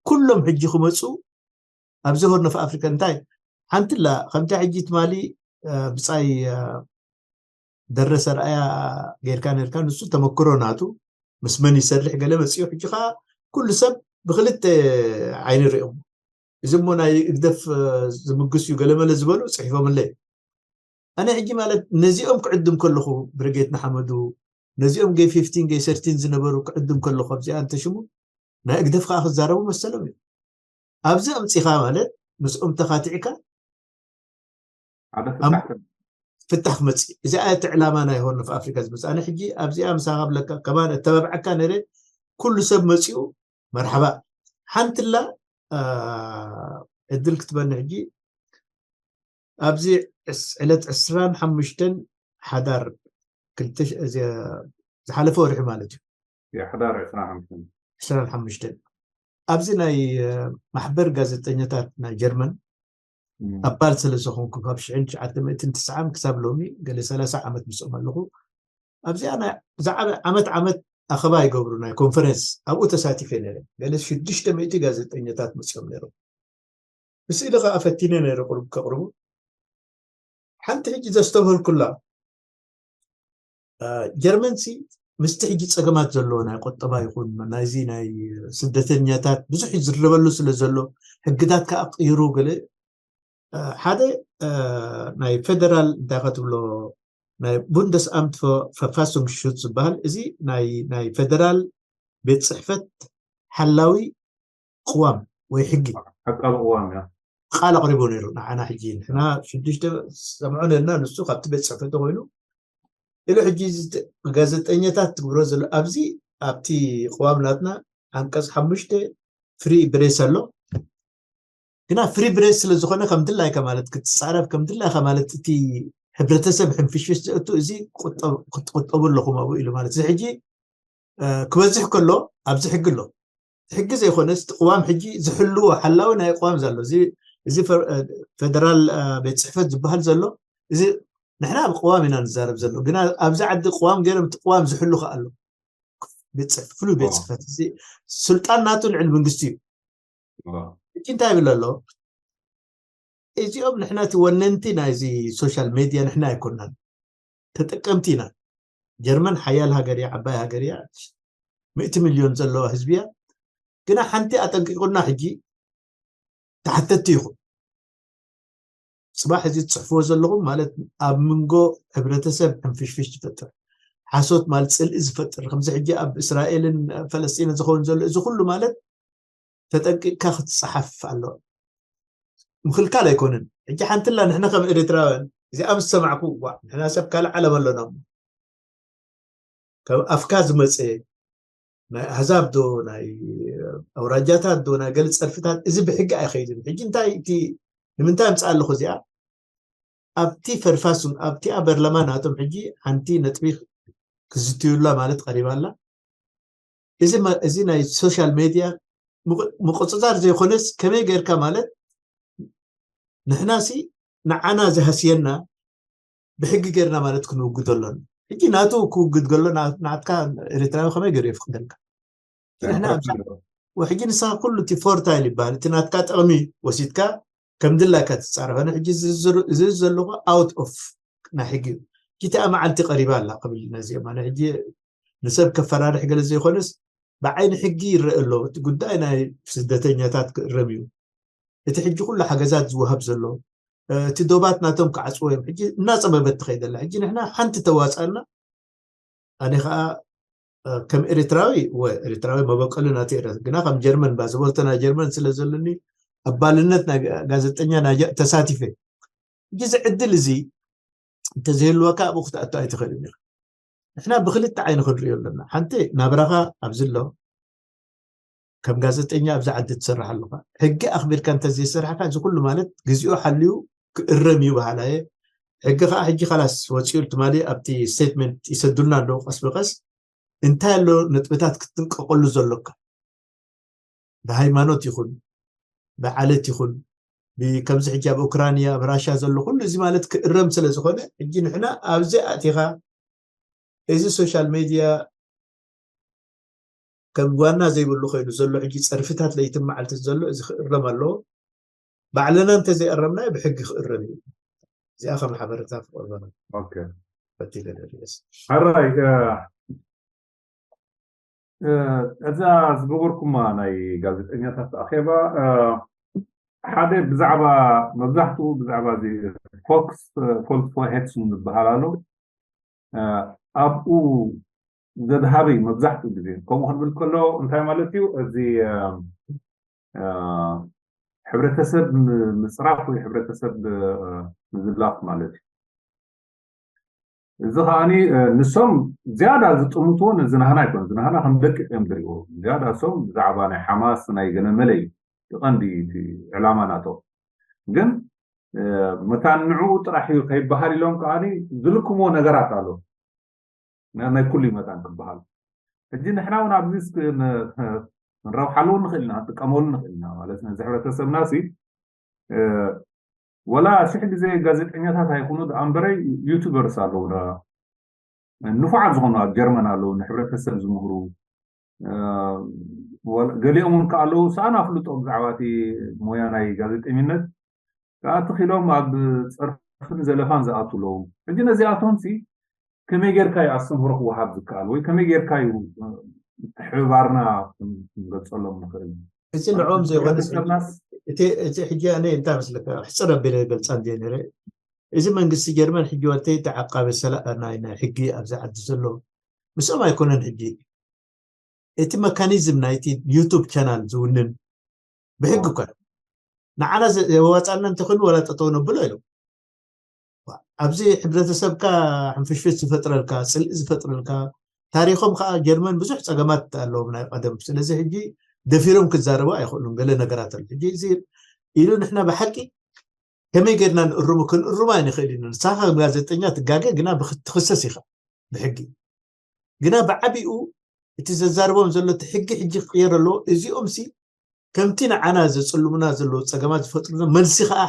ኩሎም ሕጂ ክመፁ ኣብዚ ሆርን ኦፍ ኣፍሪካ እንታይ ሓንትላ ከምታ ሕጂ ትማሊ ብፃይ ደረሰ ረኣያ ጌርካ ነርካ። ንሱ ተመክሮ ናቱ ምስ መን ይሰርሕ ገለ መፅኡ። ሕጂ ከዓ ኩሉ ሰብ ብክልተ ዓይኒ ሪኦም። እዚ እሞ ናይ እግደፍ ዝምግስ እዩ ገለመለ ዝበሉ ፅሒፎምለይ። ኣነ ሕጂ ማለት ነዚኦም ክዕድም ከለኹ ብርጌድ ንሓመዱ ነዚኦም ገይ ፊፍቲን ገይ ሰርቲን ዝነበሩ ክዕድም ከለኹ ኣብዚኣ እንተሽሙ ናይ እግደፍ ከዓ ክዛረቡ መሰሎም እዩ። ኣብዚ ኣምፂኻ ማለት ምስኦም ተኻቲዕካ ፍታሕ ክመፅእ። እዚኣ እቲ ዕላማ ናይ ሆርን ኦፍ ኣፍሪካ ዝመፅእ። ኣነ ሕጂ ኣብዚኣ ምሳኻ ብለካ ከማን እተባብዐካ ነረ ኩሉ ሰብ መፂኡ መርሓባ ሓንትላ ዕድል ክትበኒ ሕጂ ኣብዚ ዕለት ዕስራን ሓሙሽተን ሓዳር ዝሓለፈ ወርሒ ማለት እዩ። ሓዳር ዕስራን ሓሙሽተን ዕስራን ሓሙሽተን ኣብዚ ናይ ማሕበር ጋዜጠኛታት ናይ ጀርመን ኣባል ስለ ዝኾንኩ ካብ ሽሕን ትሽዓተ ሚእትን ትስዓን ክሳብ ሎሚ ገለ ሰላሳ ዓመት ምስኦም ኣለኹ። ኣብዚኣ ናይ ብዛዕባ ዓመት ዓመት ኣኸባ ይገብሩ ናይ ኮንፈረንስ ኣብኡ ተሳቲፈ ነረ። ገለ ሽዱሽተ ሚእቲ ጋዜጠኛታት መፅኦም ነይሮም። ብስእሊ ከዓ ፈቲነ ነረ ቁሩብ ከቕርቡ። ሓንቲ ሕጂ ዘስተብህልኩላ ጀርመን ሲ ምስቲ ሕጂ ፀገማት ዘለዎ ናይ ቁጠባ ይኹን ናይዚ ናይ ስደተኛታት ብዙሕ ዝረበሉ ስለ ዘሎ ሕግታት ከዓ ቅይሩ ገለ ሓደ ናይ ፌደራል እንታይ ከትብሎ ናይ ቡንደስ ኣምት ፈፋሱንግ ሹት ዝበሃል እዚ ናይ ፌደራል ቤት ፅሕፈት ሓላዊ ቅዋም ወይ ሕጊ ዓቃቢ ቅዋም እያ። ቃል ኣቕሪቡ ነይሩ ንዓና። ሕጂ ንሕና ሽዱሽተ ሰምዖ ነርና ንሱ ካብቲ ቤት ፅሕፈቱ ኮይኑ ኢሉ ሕጂ ጋዜጠኛታት ትግብሮ ዘሎ ኣብዚ ኣብቲ ቅዋም ናትና ዓንቀፅ ሓሙሽተ ፍሪ ብሬስ ኣሎ። ግና ፍሪ ብሬስ ስለ ዝኾነ ከም ድላይካ ማለት ክትፃረፍ ከም ድላይካ ማለት እቲ ሕብረተሰብ ሕንፍሽፍሽ ዘእቱ እዚ ክትቁጠቡ ኣለኹም ኣብኡ ኢሉ ማለት እዚ ሕጂ ክበዝሕ ከሎ ኣብዚ ሕጊ ኣሎ። ሕጊ ዘይኮነስ እቲ ቅዋም ሕጂ ዝሕልዎ ሓላዊ ናይ ቅዋም ዘሎ እዚ ፌደራል ቤት ፅሕፈት ዝበሃል ዘሎ እዚ ንሕና ኣብ ቅዋም ኢና ንዛረብ ዘሎ። ግና ኣብዚ ዓዲ ቅዋም ገይሮም እቲ ቅዋም ዝሕሉ ከ ኣሎ ቤት ፅሕፈት ፍሉይ ቤት ፅሕፈት እዚ ስልጣን ናቱ ልዕሊ መንግስቲ እዩ። ሕጂ እንታይ ይብል ኣሎ? እዚኦም ንሕና እቲ ወነንቲ ናይዚ ሶሻል ሜድያ ንሕና ኣይኮናን ተጠቀምቲ ኢና። ጀርመን ሓያል ሃገር እያ፣ ዓባይ ሃገር እያ፣ ሚእቲ ሚልዮን ዘለዋ ህዝቢ እያ። ግና ሓንቲ ኣጠንቂቁና ሕጂ ተሓተቲ ይኹን ፅባሕ እዚ ትፅሕፍዎ ዘለኹም ማለት ኣብ መንጎ ሕብረተሰብ ሕንፍሽፍሽ ዝፈጥር ሓሶት ማለት ፅልኢ ዝፈጥር ከምዚ ሕጂ ኣብ እስራኤልን ፈለስጢንን ዝኸውን ዘሎ እዚ ኩሉ ማለት ተጠንቂቅካ ክትፀሓፍ ኣለዎ። ምክልካል ኣይኮንን። ሕጂ ሓንትላ ንሕና ከም ኤርትራውያን እዚኣ ምስ ሰማዕኩ ዋ ንሕና ሰብ ካልእ ዓለም ኣሎና እሞ ካብ ኣፍካ ዝመፀ ናይ ኣህዛብ ዶ ናይ ኣውራጃታት ዶ ናይ ገለ ፀርፍታት እዚ ብሕጊ ኣይኸይድን። ሕጂ እንታይ እቲ ንምንታይ ኣምፅኣ ኣለኹ እዚኣ ኣብቲ ፈርፋሱን ኣብቲኣ በርለማ ናቶም ሕጂ ሓንቲ ነጥቢ ክዝትዩላ ማለት ቀሪባ ኣላ። እዚ ናይ ሶሻል ሜድያ ምቁፅፃር ዘይኮነስ ከመይ ገይርካ ማለት ንሕናሲ ንዓና ዝሃስየና ብሕጊ ገይርና ማለት ክንውግዶ ኣሎና። ሕጂ ናቱ ክውግድ ከሎ ናትካ ኤርትራዊ ከመይ ገይሩ የፍቅደልካ? ሕጂ ንስኻ ኩሉ እቲ ፎርታይል ይበሃል እቲ ናትካ ጥቕሚ ወሲድካ ከም ድላይካ ትፃረፍ። ኣነ ሕጂ እዚ ዘለኹ ኣውት ኦፍ ናይ ሕጊ እዩ። ሕጂ እቲኣ መዓልቲ ቀሪባ ኣላ ክብል ነዚኦም ኣነ ሕጂ ንሰብ ከፈራርሕ ገለ ዘይኮነስ ብዓይኒ ሕጊ ይረአ ኣሎ። እቲ ጉዳይ ናይ ስደተኛታት ክእረም እዩ። እቲ ሕጂ ኩሉ ሓገዛት ዝወሃብ ዘሎ እቲ ዶባት ናቶም ክዓፅዎ እዮም። ሕጂ እናፀበበት ትኸይድ ኣላ። ሕጂ ንሕና ሓንቲ ተዋፃና ኣነ ከዓ ከም ኤርትራዊ ወ ኤርትራዊ መበቀሉ ናተ ኤረ ግና ከም ጀርመን ባዝቦርተ ናይ ጀርመን ስለ ዘለኒ ኣባልነት ናይ ጋዜጠኛ ተሳቲፈ ሕጂ እዚ ዕድል እዚ እንተዘይህልወካ ኣብኡ ክትኣቱ ኣይትኽእልን ኢኻ። ንሕና ብክልተ ዓይኒ ክንሪኦ ኣለና። ሓንቲ ናብራኻ ኣብዚ ኣሎ ከም ጋዜጠኛ ኣብዚ ዓዲ ትሰርሕ ኣለኻ። ሕጊ ኣኽቢርካ እንተዘይሰርሕካ እዚ ኩሉ ማለት ግዚኡ ሓልዩ ክእረም እዩ በሃላየ። ሕጊ ከዓ ሕጂ ካላስ ወፂኡ ትማሊ ኣብቲ ስቴትመንት ይሰዱልና ኣለዉ ቀስ ብቀስ። እንታይ ኣሎ ነጥብታት ክትጥንቀቀሉ ዘሎካ? ብሃይማኖት ይኹን ብዓለት ይኹን፣ ከምዚ ሕጂ ኣብ ኡክራንያ ኣብ ራሻ ዘሎ ኩሉ እዚ ማለት ክእረም ስለ ዝኾነ፣ ሕጂ ንሕና ኣብዚ ኣእቲኻ እዚ ሶሻል ሜድያ ከም ዋና ዘይብሉ ኮይኑ ዘሎ ሕጂ ጸርፍታት ለይትን መዓልትን ዘሎ እዚ ክእረም ኣለዎ። ባዕልና እንተዘይኣረምናዮ ብሕጊ ክእረም እዩ። እዚኣ ከም ሓበረታ ክቐርበና ኦኬ ፈቲለ ደሪስ ሕራይ እዛ ዝገበርኩማ ናይ ጋዜጠኛታት ኣኼባ ሓደ ብዛዕባ መብዛሕትኡ ብዛዕባ እዚ ፎክስ ፎልስ ሄድስን ዝበሃል ኣሎ ኣብኡ ዘድሃበይ መብዛሕትኡ ግዜ ከምኡ ክንብል ከሎ እንታይ ማለት እዩ እዚ ሕብረተሰብ ምፅራፍ ወይ ሕብረተሰብ ምዝላፍ ማለት እዩ እዚ ከዓኒ ንሶም ዝያዳ ዝጥምትዎ ነዚ ናህና ኣይኮን ዝናህና ከም ደቂ እዮም ዝሪዎ ዝያዳ ሶም ብዛዕባ ናይ ሓማስ ናይ ገለመለ እዩ ትቐንዲ ዕላማ ናቶም ግን መታን ንዕኡ ጥራሕ እዩ ከይበሃል ኢሎም ከዓኒ ዝልክምዎ ነገራት ኣሎ ናይ ኩሉ መታን ክበሃል ሕጂ ንሕና እውን ኣብዚ ንረብሓሉ ንኽእል ኢና ንጥቀመሉ ንኽእል ኢና ማለት ነዚ ሕብረተሰብና ሲ ወላ ሽሕ ግዜ ጋዜጠኛታት ኣይኮኑ ደኣ እምበረ ዩቱበርስ ኣለዉ ንፉዓት ዝኾኑ ኣብ ጀርመን ኣለዉ ንሕብረተሰብ ዝምህሩ ገሊኦም እውን ከኣለዉ ሰኣን ኣፍልጦ ብዛዕባ እቲ ሞያ ናይ ጋዜጠኝነት ከኣ ተኺሎም ኣብ ጸርፍን ዘለፋን ዝኣቱ ኣለዉ ሕጂ ነዚኣቶም ሲ ከመይ ጌርካ እዩ ኣስተምህሮ ክወሃብ ዝከኣል ወይ ከመይ ጌርካ እዩ ምትሕብባርና ክንገልጸሎም ንኽእል እዚ ንዕኦም ዘይኮነስ እቲ ሕጂ ኣነ እንታይ መስለካ ሕፅር ኣቢለ ገልፃ እንደ ነረ እዚ መንግስቲ ጀርመን ሕጂ ወርተይ ተዓቃቢ ሰላእ ናይ ናይ ሕጊ ኣብዚ ዓዲ ዘሎ ምስኦም ኣይኮነን ሕጂ እቲ መካኒዝም ናይቲ ዩቱብ ቻናል ዝውንን ብሕጊ እኳ ንዓና የዋፃልና እንተኮይኑ ወላ ጠጠው ነብሎ ኢሎም ኣብዚ ሕብረተሰብካ ሕንፍሽፍሽ ዝፈጥረልካ ፅልኢ ዝፈጥረልካ ታሪኮም ከዓ ጀርመን ብዙሕ ፀገማት ኣለዎም ናይ ቀደም ስለዚ ሕጂ ደፊሮም ክዛረቡ ኣይኽእሉን ገለ ነገራት ኣሎ ሕጂ እዚ ኢሉ ንሕና ብሓቂ ከመይ ጌርና ንእርሙ ክንእርሙ ኣይንኽእል ኢና ንሳኻ ጋዜጠኛ ትጋገ ግና ትኽሰስ ኢኻ ብሕጊ ግና ብዓቢኡ እቲ ዘዛርቦም ዘሎ እቲ ሕጊ ሕጂ ክቅየር ኣለዎ እዚኦም ሲ ከምቲ ንዓና ዘፅልሙና ዘለዉ ፀገማት ዝፈጥሩና መልሲ ከዓ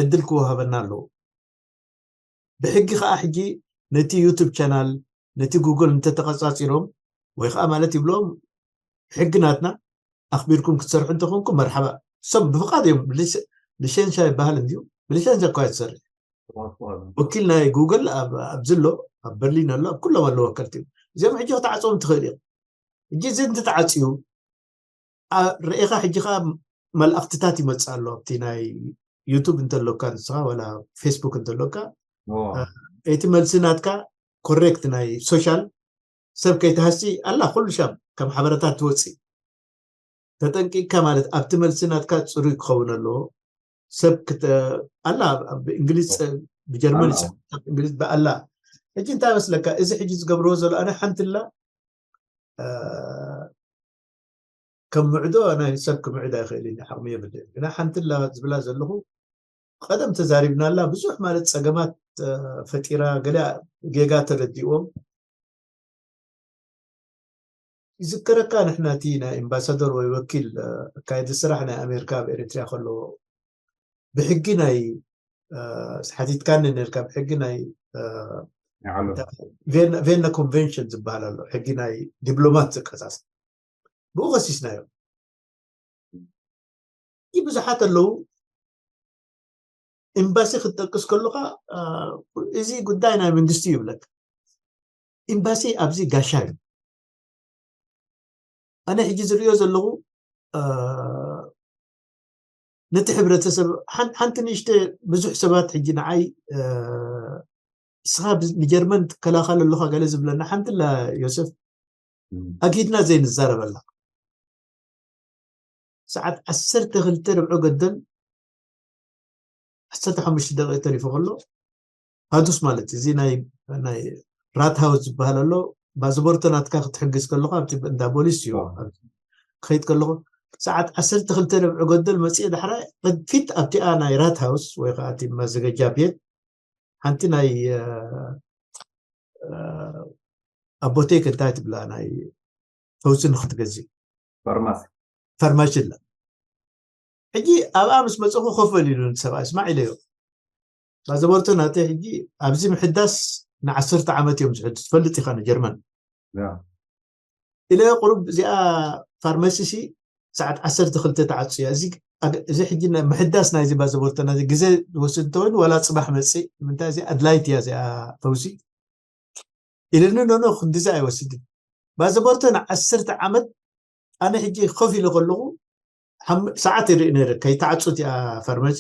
ዕድል ክወሃበና ኣለዎ ብሕጊ ከዓ ሕጂ ነቲ ዩቱብ ቻናል ነቲ ጉግል እንተተቀፃፂሮም ወይ ከዓ ማለት ይብሎም ሕጊ ናትና ኣኽቢርኩም ክትሰርሑ እንተኾንኩም መርሓባ እሶም ብፍቃድ እዮም ሊሸንሻ ይበሃል እንድዩ ብሊሸንሻ እኳ ትሰርሕ ወኪል ናይ ጉግል ኣብዚ ኣሎ ኣብ በርሊን ኣሎ ኣብ ኩሎም ኣለዉ ወከልቲ እዮም እዚኦም ሕጂ ክትዓፅዎም ትኽእል እዮም ሕጂ እዚ እንትተዓፅዩ ርኢኻ ሕጂ ከዓ መልእክትታት ይመፅእ ኣሎ ኣብቲ ናይ ዩቱብ እንተሎካ ንስኻ ወላ ፌስቡክ እንተሎካ እቲ መልሲ ናትካ ኮሬክት ናይ ሶሻል ሰብ ከይትሃሲ ኣላ ኩሉ ሻም ከም ሓበረታት ትወፅእ ተጠንቂቅካ ማለት ኣብቲ መልሲ ናትካ ፅሩይ ክኸውን ኣለዎ ሰብ ኣላ ብእንግሊዝ ብጀርመን እንግሊዝ ብኣላ ሕጂ እንታይ መስለካ እዚ ሕጂ ዝገብርዎ ዘሎ ኣነ ሓንትላ ከም ምዕዶ ናይ ሰብ ክምዕድ ኣይኽእል ዩ ዓቕሚ የብልን ግና ሓንቲ ላ ዝብላ ዘለኹ ቀደም ተዛሪብናላ ብዙሕ ማለት ፀገማት ፈጢራ ገለ ጌጋ ተረዲዎም ይዝከረካ ንሕና እቲ ናይ ኤምባሳደር ወይ ወኪል ኣካየዲ ስራሕ ናይ ኣሜሪካ ኣብ ኤሪትሪያ ከሎ ብሕጊ ናይ ሓቲትካኒ ነርካ ብሕጊ ናይ ቬነ ኮንቨንሽን ዝበሃል ኣሎ ሕጊ ናይ ዲፕሎማት ዝቀሳስ ብኡ ከሲስናዮ ይህ ብዙሓት ኣለዉ ኤምባሲ ክትጠቅስ ከለካ እዚ ጉዳይ ናይ መንግስቲ ይብለካ ኤምባሲ ኣብዚ ጋሻ እዩ ኣነ ሕጂ ዝሪኦ ዘለኹ ነቲ ሕብረተሰብ ሓንቲ ንሽተ ብዙሕ ሰባት ሕጂ ንዓይ እስኻ ንጀርመን ትከላኸል ኣለኻ ገለ ዝብለና ሓንቲ ላ ዮሰፍ ኣጊድና ዘይንዛረበላ ሰዓት ዓሰርተ ክልተ ርብዒ ገደል ዓሰርተ ሓሙሽተ ደቂቕ ተሪፉ ከሎ ሃዱስ ማለት እዚ ናይ ራት ሃውስ ዝበሃል ኣሎ ባዝቦርቶ ናትካ ክትሕግዝ ከለካ ኣብቲ እንዳ ቦሊስ እዩ ክኸይድ ከለኹ ሰዓት ዓሰርተ ክልተ ርብዒ ገደል መፅእ ዳሕራይ ፊት ኣብቲኣ ናይ ራት ሃውስ ወይ ከዓ እቲ መዘገጃ ቤት ሓንቲ ናይ ኣቦቴክ እንታይ ትብላ ናይ ፈውሲ ንክትገዝእ ፋርማሲ ፋርማሲ ኣላ። ሕጂ ኣብኣ ምስ መፀኹ ኮፍ በል ኢሉ ሰብኣይ ስማዕ ኢለዮ። ባዘቦርቶ ናተይ ሕጂ ኣብዚ ምሕዳስ ንዓሰርተ ዓመት እዮም ዝሕዱ ትፈልጥ ኢኻ ንጀርመን ኢለዮ። ቁሩብ እዚኣ ፋርማሲ ሲ ሰዓት ዓሰርተ ክልተ ተዓፁ እያ። እዚ ሕጂ ምሕዳስ ናይዚ ባዘቦርቶ ናዚ ግዜ ዝወስድ እንተኮይኑ ዋላ ፅባሕ መፅእ ምንታይ እዚ ኣድላይት እያ እዚኣ ፈውሲ ኢልኒ። ኖኖ ክንዲዚ ኣይወስድን ባዘቦርቶ ንዓሰርተ ዓመት ኣነ ሕጂ ኮፍ ኢለ ከለኹ ሰዓት ይርኢ ነይረ ከይተዓፁት እያ ፋርማሲ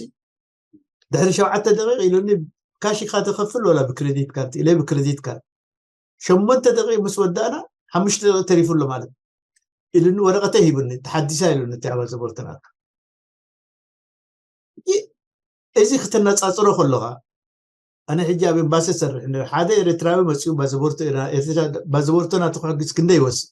ድሕሪ ሸውዓተ ደቂቕ ኢሉኒ ካሽ ኢኻ ተኸፍል ወላ ብክሬዲት ካርድ ኢለ ብክሬዲት ካርድ ሸሞንተ ደቂቕ ምስ ወዳእና ሓሙሽተ ደቂቕ ተሪፉ ኣሎ ማለት ኢሉኒ ወረቐተይ ሂቡኒ ተሓዲሳ ኢሉኒ እቲ ኣባል ዘቦርተናት እዚ ክተነፃፅሮ ከለኻ ኣነ ሕጂ ኣብ ኤምባሲ ሰርሕ ሓደ ኤርትራዊ መፅኡ ባዘቦርቶ ናተ ክሕግዝ ክንደ ይወስድ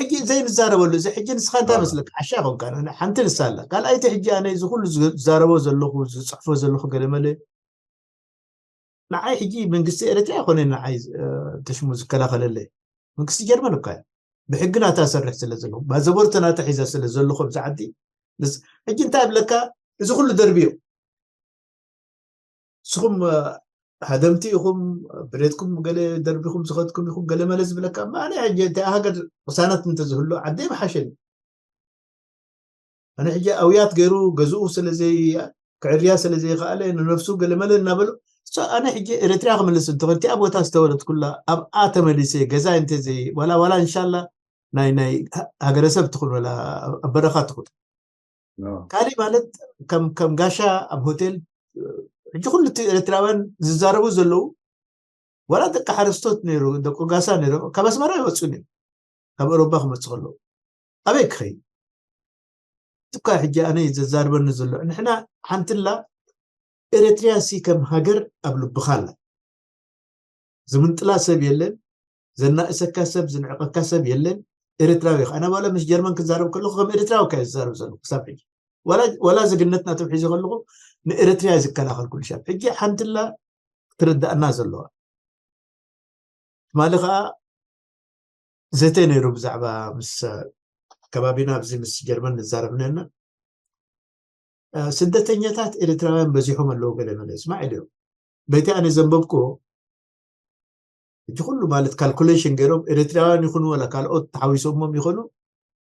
ሕጂ ዘይንዛረበሉ እዚ ሕጂ ንስኻ እንታይ መስለካ ዓሻ ይኮንካ ሓንቲ ንሳ ኣላ ካልኣይቲ ሕጂ ኣነ እዚ ኩሉ ዝዛረቦ ዘለኹ ዝፅሕፎ ዘለኹ ገለመለ ንዓይ ሕጂ መንግስቲ ኤርትራ ይኮነ ንዓይ ተሽሙ ዝከላኸለለ መንግስቲ ጀርመን እኳ ብሕጊ ናታ ሰርሕ ስለ ዘለኹ ባዘቦርተ ናታ ሒዛ ስለ ዘለኹ ኣብዚ ዓዲ ሕጂ እንታይ ብለካ እዚ ኩሉ ደርብዮ ንስኹም ሃደምቲ ኢኹም ብሬትኩም ገለ ደርቢኹም ዝኸድኩም ኢኹም ገለ መለ ዝብለካ ማለ ሕጂ እንታይ ሃገር ቅሳነት እንተዝህሉ ዓደይ ምሓሸኒ ኣነ ሕጂ ኣውያት ገይሩ ገዝኡ ስለዘይ ክዕርያ ስለዘይከኣለ ንነፍሱ ገለ መለ እናበሉ ኣነ ሕጂ ኤርትራ ክምልስ እንተኾን እቲኣ ቦታ ዝተወለድኩላ ኣብኣ ተመሊሰ ገዛ እንተዘይ ዋላ ዋላ እንሻላ ናይ ናይ ሃገረሰብ ትኹን ወላ ኣብ በረኻ ትኹን ካሊእ ማለት ከም ከም ጋሻ ኣብ ሆቴል ሕጂ ኩሉ እቲ ኤርትራውያን ዝዛረቡ ዘለዉ ዋላ ደቂ ሓረስቶት ነይሩ ደቂ ጋሳ ነይሩ ካብ ኣስመራ ይወፁን እዮም ካብ ኤሮባ ክመፁ ከለዉ ኣበይ ክኸይ እኳ ሕጂ ኣነ ዘዛርበኒ ዘሎ ንሕና ሓንትላ ኤርትሪያ ሲ ከም ሃገር ኣብ ልብኻ ኣላ ዝምንጥላ ሰብ የለን ዘናእሰካ ሰብ ዝንዕቀካ ሰብ የለን ኤርትራዊ ኢኻ ኣነ ባለ ምስ ጀርመን ክዛረብ ከለኹ ከም ኤርትራዊ ካ ዝዛረብ ዘለኹ ክሳብ ሕጂ ወላ ዜግነት ናቶም ሒዘ ከለኹ ንኤርትሪያ ዝከላኸል ኩሉ ሻብ ሕጂ ሓንትላ ክትርዳእና ዘለዋ ትማሊ ከዓ ዘተ ነይሩ ብዛዕባ ምስ ከባቢና ኣብዚ ምስ ጀርመን ንዛረብ ነና ስደተኛታት ኤርትራውያን በዚሖም ኣለዉ ገለ መለ ስማዕ ኢሉ በይቲ ኣነ ዘንበብክዎ ሕጂ ኩሉ ማለት ካልኩሌሽን ገይሮም ኤርትራውያን ይኹኑ ወላ ካልኦት ተሓዊሶሞም ይኾኑ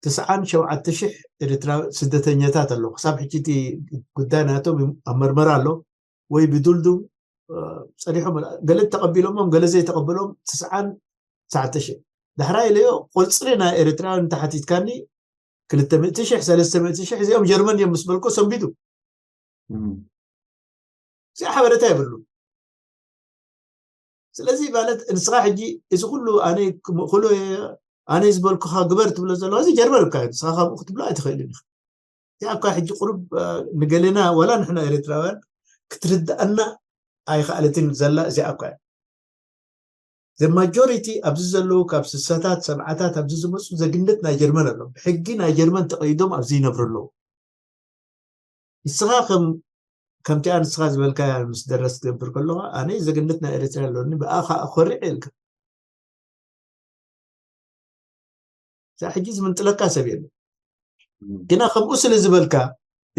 ትስዓን ሸውዓተ ሽሕ ኤርትራ ስደተኛታት ኣለዉ ክሳብ ሕጂ እቲ ጉዳይ ናቶም ኣብ መርመራ ኣሎ ወይ ብዱልዱም ፀኒሖም ገለ ተቐቢሎሞም ገለ ዘይተቐበሎም ትስዓን ትሽዓተ ሽሕ ዳሕራይ ኢለዮ ቆፅሪ ናይ ኤርትራውያን እንተሓቲትካኒ ክልተ ሚእቲ ሽሕ ሰለስተ ሚእቲ ሽሕ እዚኦም ጀርመን እዮም ምስ በልኮ ሰንቢዱ እዚኣ ሓበሬታ የብሉ ስለዚ ማለት ንስኻ ሕጂ እዚ ኩሉ ኣነ ክምእክሎ ኣነ ዝበልኩኻ ግበር ትብሎ ዘለዋ እዚ ጀርመን እኳ ንስኻ ካብኡ ክትብሎ ኣይትኽእልን ኢኻ እዚኣ እኳ ሕጂ ቁሩብ ንገሌና ወላ ንሕና ኤርትራውያን ክትርድኣና ኣይኽኣለትን ዘላ እዚኣ እኳ the majority ኣብዚ ዘለዉ ካብ ስሳታት ሰብዓታት ኣብዚ ዝመፁ ዘግነት ናይ ጀርመን ኣሎ ብሕጊ ናይ ጀርመን ተቐይዶም ኣብዚ ይነብሩ ኣለዉ ንስኻ ከም ከምቲኣ ንስኻ ዝበልካያ ምስ ደረስ ትገብር ከለኻ ኣነ ዘግነት ናይ ኤርትራ ኣለኒ ብኣኻ ኮሪዕ ኢልካ እዛ ሕጂ ዝምንጥለካ ሰብ የለ ግና ከምኡ ስለ ዝበልካ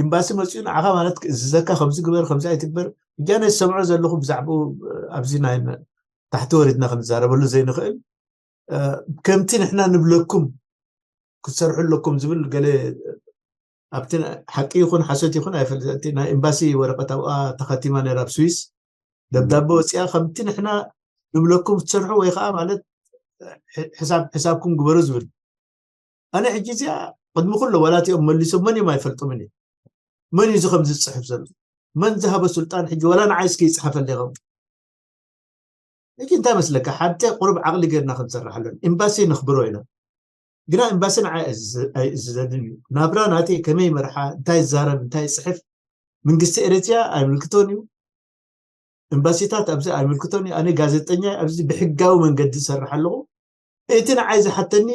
ኤምባሲ መፅኡ ንዓኻ ማለት ክእዝዘካ ከምዚ ግበር ከምዚ ኣይትግበር እጃነ ዝሰምዖ ዘለኹ ብዛዕባኡ ኣብዚ ናይ ታሕቲ ወሪድና ክንዛረበሉ ዘይንኽእል ከምቲ ንሕና ንብለኩም ክትሰርሑ ኣለኩም ዝብል ገለ ኣብቲ ሓቂ ይኹን ሓሶት ይኹን ኣይፈልጥ ናይ ኤምባሲ ወረቀት ኣብኣ ተኸቲማ ነራ ኣብ ስዊስ ደብዳቤ ወፂኣ ከምቲ ንሕና ንብለኩም ክትሰርሑ ወይ ከዓ ማለት ሕሳብ ሕሳብኩም ግበሩ ዝብል ኣነ ሕጂ እዚኣ ቅድሚ ኩሎ ዋላ እቲኦም መሊሶም መን እዮም ኣይፈልጦምን እዩ መን እዩ እዚ ከም ዝፅሕፍ ዘሎ መን ዝሃበ ስልጣን ሕጂ ዋላ ንዓይ እስኪ ይፅሓፈለይ ከም ሕጂ እንታይ መስለካ ሓደ ቁሩብ ዓቕሊ ገርና ክንሰርሕ ኣለን ኤምባሲ ነኽብሮ ኢና ግና ኤምባሲ ንዓይ ኣይእዝዘንን እዩ ናብራ ናተይ ከመይ መርሓ እንታይ ይዛረብ እንታይ ይፅሕፍ መንግስቲ ኤርትሪያ ኣይምልክቶን እዩ ኤምባሲታት ኣብዚ ኣይምልክቶን እዩ ኣነ ጋዜጠኛ ኣብዚ ብሕጋዊ መንገዲ ዝሰርሕ ኣለኹ እቲ ንዓይ ዝሓተኒ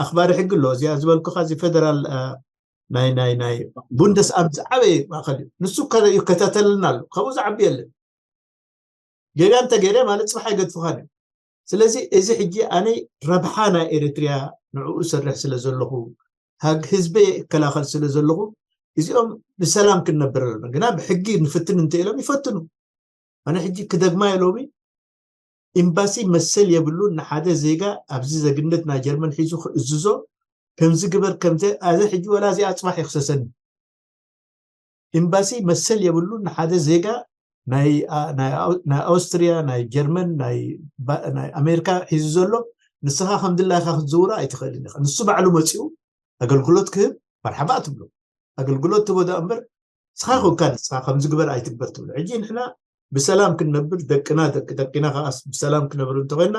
ኣኽባሪ ሕጊ ኣሎ እዚኣ ዝበልኩኻ እዚ ፌደራል ናይ ናይ ናይ ቡንደስ ኣምት ዝዓበየ ማእኸል እዩ። ንሱ ከ ይከታተልና ኣሎ። ካብኡ ዝዓቢ የለን። ጌጋ እንተገይረ ማለት ፅባሕ ኣይገድፍኻን እዩ። ስለዚ እዚ ሕጂ ኣነ ረብሓ ናይ ኤርትርያ ንዕኡ ሰርሕ ስለ ዘለኹ፣ ሃግ ህዝበይ እከላኸል ስለ ዘለኹ፣ እዚኦም ብሰላም ክንነብር ኣለና። ግና ብሕጊ ንፍትን እንተ ኢሎም ይፈትኑ። ኣነ ሕጂ ክደግማ ኢሎሚ ኤምባሲ መሰል የብሉን ንሓደ ዜጋ ኣብዚ ዜግነት ናይ ጀርመን ሒዙ ክእዝዞ፣ ከምዚ ግበር ከምዚ። ኣዚ ሕጂ ወላ እዚኣ ፅባሕ ይኽሰሰኒ። ኤምባሲ መሰል የብሉን ንሓደ ዜጋ ናይ ናይ ኣው- ናይ ኣውስትርያ፣ ናይ ጀርመን፣ ናይ ባ- ናይ ኣሜሪካ ሒዙ ዘሎ። ንስኻ ከም ድላይካ ክትዝውሮ ኣይትኽእልን ኢኻ። ንሱ ባዕሉ መፂኡ ኣገልግሎት ክህብ መርሓባ ትብሎ። ኣገልግሎት ትቦ ዳ እምበር ንስኻ ኮንካ ንስኻ ከምዚ ግበር ኣይትግበር ትብሎ። ሕጂ ንሕና ብሰላም ክንነብር፣ ደቅና ደቂ ደቂና ከኣስ ብሰላም ክነብሩ እንተኮይና፣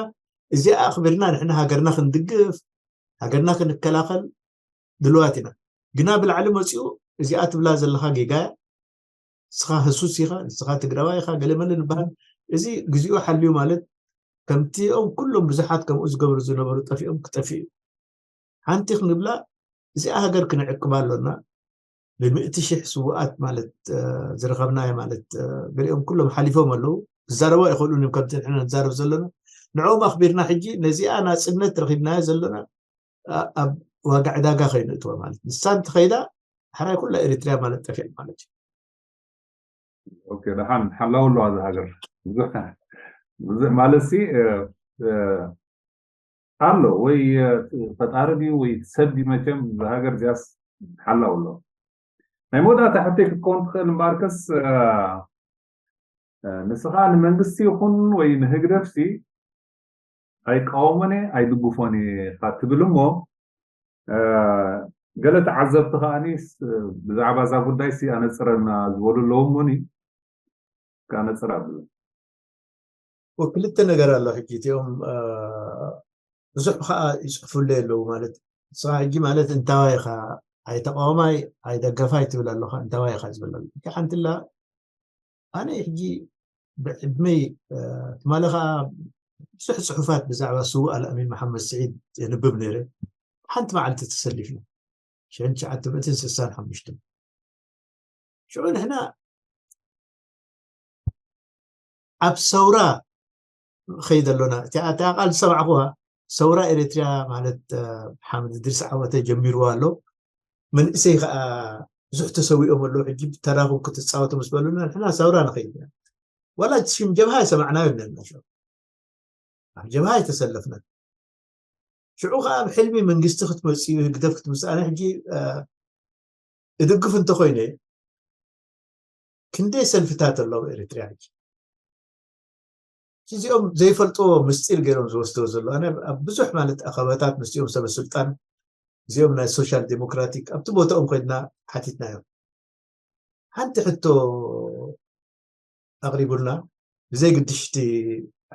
እዚኣ ኣኽቢርና ንሕና ሃገርና ክንድግፍ፣ ሃገርና ክንከላኸል ድልዋት ኢና። ግና ብላዕሊ መፂኡ እዚኣ ትብላ ዘለኻ ጌጋ እያ። ንስኻ ህሱስ ኢኻ፣ ንስኻ ትግራዋይ ኢኻ፣ ገለመለ ንበሃል። እዚ ግዜኡ ሓልዩ ማለት ከምቲኦም ኩሎም ብዙሓት ከምኡ ዝገብሩ ዝነበሩ ጠፊኦም ክጠፍእ እዩ። ሓንቲ ክንብላ እዚኣ ሃገር ክንዕቅባ ኣሎና። ብምእቲ ሽሕ ስውኣት ማለት ዝረኸብናዮ ማለት ገሊኦም ኩሎም ሓሊፎም ኣለዉ። ክዛረቡ ኣይኽእሉን እዮም ከምቲ ንሕና ንዛረብ ዘለና። ንዕኦም ኣኽቢርና ሕጂ ነዚኣ ናፅነት ረኺብናዮ ዘለና ኣብ ዋጋ ዕዳጋ ከይንእትወ ማለት ንሳ እንትኸይዳ ሓራይ ኩላ ኤሪትሪያ ማለት ጠፊዕ ማለት እዩ። ኦኬ ደሓን ሓላው ኣለዋ እዚ ሃገር ብዙሕ ብዙሕ ማለት ሲ ኣሎ ወይ ፈጣሪ ድዩ ወይ ሰብ ድዩ መቸም እዚ ሃገር እዚኣስ ሓላው ኣሎ። ናይ መወዳእታ ሕቶይ ክትከውን ትኽእል እምበኣርከስ ንስኻ ንመንግስቲ ይኹን ወይ ንህግደፍሲ ኣይቃወሞን እየ ኣይድግፎን እየ ኢኻ ትብል እሞ ገለ ተዓዘብቲ ከዓኒ ብዛዕባ እዛ ጉዳይ ሲ ኣነፅረና ዝበሉ ኣለዉ እሞኒ ከኣነፅር ኣብሉ ክልተ ነገር ኣሎ ሕጂ እቲኦም ብዙሕ ከዓ ይፅሕፉለይ ኣለዉ ማለት ንስኻ ሕጂ ማለት እንታዋይ ኢኻ ኣይተቃወማይ ኣይደገፋይ ትብል ኣለኻ እንታዋይ ኢኻ ዝብል ኣሎ ሓንትላ ኣነ ሕጂ ብዕድመይ ትማሊ ከዓ ብዙሕ ፅሑፋት ብዛዕባ ስዉእ ኣልኣሚን መሓመድ ስዒድ የንብብ ነይረ ሓንቲ መዓልቲ ተሰሊፍና ሽሕን ትሽዓተ ሚእትን ስሳን ሓሙሽተን ሽዑ ንሕና ኣብ ሰውራ ንኸይድ ኣሎና እቲኣ ቃል ዝሰማዕኹዋ ሰውራ ኤርትርያ ማለት ሓመድ ድሪስ ዓወተ ጀሚርዋ ኣሎ መንእሰይ ከዓ ብዙሕ ተሰዊኦም ኣለዉ ሕጂ ተራኹም ክትፃወቱ ምስ በሉና ንሕና ሰውራ ንኸይድ ኢና ዋላ ሽም ጀብሃ ይሰማዕናዮ ኣለና ኣብ ጀብሃ ኣይተሰለፍናን ሽዑ ከዓ ኣብ ሕልሚ መንግስቲ ክትመፅኡ ህግደፍ ክትምስ ኣነ ሕጂ እድግፍ እንተኮይነ ክንደይ ሰልፍታት ኣለዉ ኤርትርያ ሕጂ እዚኦም ዘይፈልጥዎ ምስጢር ገይሮም ዝወስድዎ ዘሎ ኣነ ኣብ ብዙሕ ማለት ኣኸበታት ምስኦም ሰበ ስልጣን እዚኦም ናይ ሶሻል ዴሞክራቲክ ኣብቲ ቦታኦም ኮይድና ሓቲትናዮም ሓንቲ ሕቶ ኣቕሪቡልና ብዘይ ግድሽቲ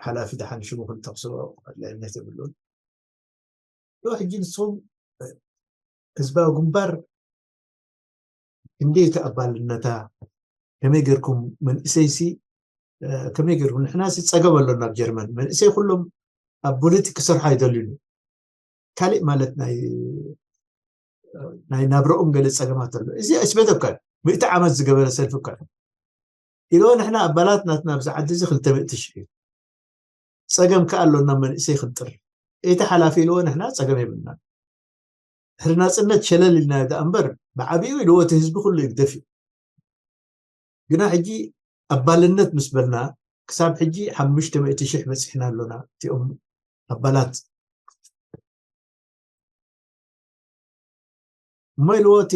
ሓላፊ ደሓን ሽሙ ክንጠቕሶ ኣድላይነት የብሉን ሕጂ ንስኹም ህዝባዊ ግንባር ክንደይ ተቐባልነታ ከመይ ገርኩም መንእሰይሲ ከመይ ገርኩም ንሕና ሲ ፀገም ኣሎና ኣብ ጀርመን መንእሰይ ኩሎም ኣብ ፖለቲክ ክሰርሑ ኣይደልዩን ካልእ ማለት ናይ ናይ ናብረኦም ገለ ፀገማት ኣሎ እዚ እስቤት እኳ ምእቲ ዓመት ዝገበረ ሰልፊ እኳ ኢሎ ንሕና ኣባላት ናትና ኣብዚ ዓዲ እዚ ክልተ ሚእቲ ሽሕ እዩ ፀገም ከኣ ኣሎና መንእሰይ ክንጥር እቲ ሓላፊ ኢልዎ ንሕና ፀገም የብልና ድሕሪ ናፅነት ሸለል ኢልና ዳ እምበር ብዓብኡ ኢልዎ እቲ ህዝቢ ኩሉ ይግደፍ እዩ ግና ሕጂ ኣባልነት ምስ በልና ክሳብ ሕጂ ሓሙሽተ ሚእቲ ሽሕ በፂሕና ኣሎና እቲኦም ኣባላት እሞ ኢልዎ እቲ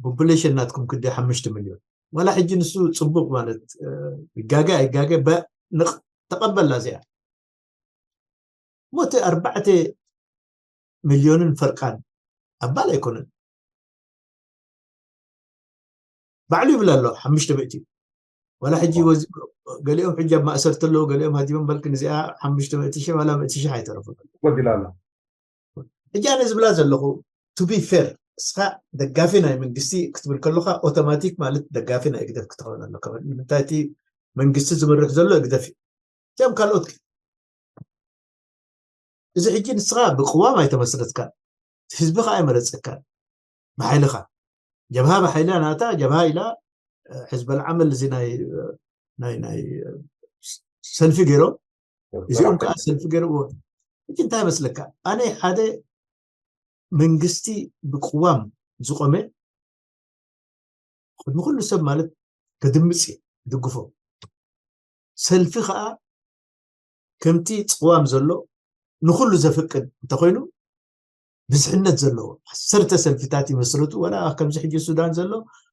ፖፑሌሽን ናትኩም ክዲ ሓሙሽተ ሚልዮን ዋላ ሕጂ ንሱ ፅቡቅ ማለት ይጋገ ኣይጋገ ተቐበላ እዚኣ እሞ እቲ ኣርባዕተ ሚልዮንን ፈርቃን ኣባል ኣይኮነን ባዕሉ ይብል ኣሎ ሓሙሽተ ሚእቲ ዋላ ሕጂ ገሊኦም ሕጂ ኣብ ማእሰርቲ ኣለዉ ገሊኦም ሃዲሞም በልክን እዚኣ ሓሙሽተ ሚእቲ ሽሕ ዋላ ሚእቲ ሽሕ ኣይተረፉ ጎዲላ ኣሎ ሕጂ ኣነ ዝብላ ዘለኹ to be fair እስኻ ደጋፊ ናይ መንግስቲ ክትብል ከለካ ኦቶማቲክ ማለት ደጋፊ ናይ ህግደፍ ክትኸውን ኣለካ ንምንታይ እቲ መንግስቲ ዝምርሕ ዘሎ ህግደፍ እዩ እዚኦም ካልኦት ግን እዚ ሕጂ ንስኻ ብቅዋም ኣይተመስረትካ ህዝቢ ከዓ ኣይመረፀካ ብሓይልኻ ጀብሃ ብሓይላ ናታ ጀብሃ ኢላ ሕዝበል ዓመል እዚ ናይ ናይ ናይ ሰልፊ ገይሮም እዚኦም ከዓ ሰልፊ ገይርዎ። ሕጂ እንታይ መስለካ? ኣነ ሓደ መንግስቲ ብቅዋም ዝቆመ ቅድሚ ኩሉ ሰብ ማለት ከድምፅ እየ፣ ክድግፎ። ሰልፊ ከዓ ከምቲ ቅዋም ዘሎ ንኩሉ ዘፍቅድ እንተኮይኑ ብዝሕነት ዘለዎ ዓሰርተ ሰልፍታት ይመስርቱ። ወላ ከምዚ ሕጂ ሱዳን ዘሎ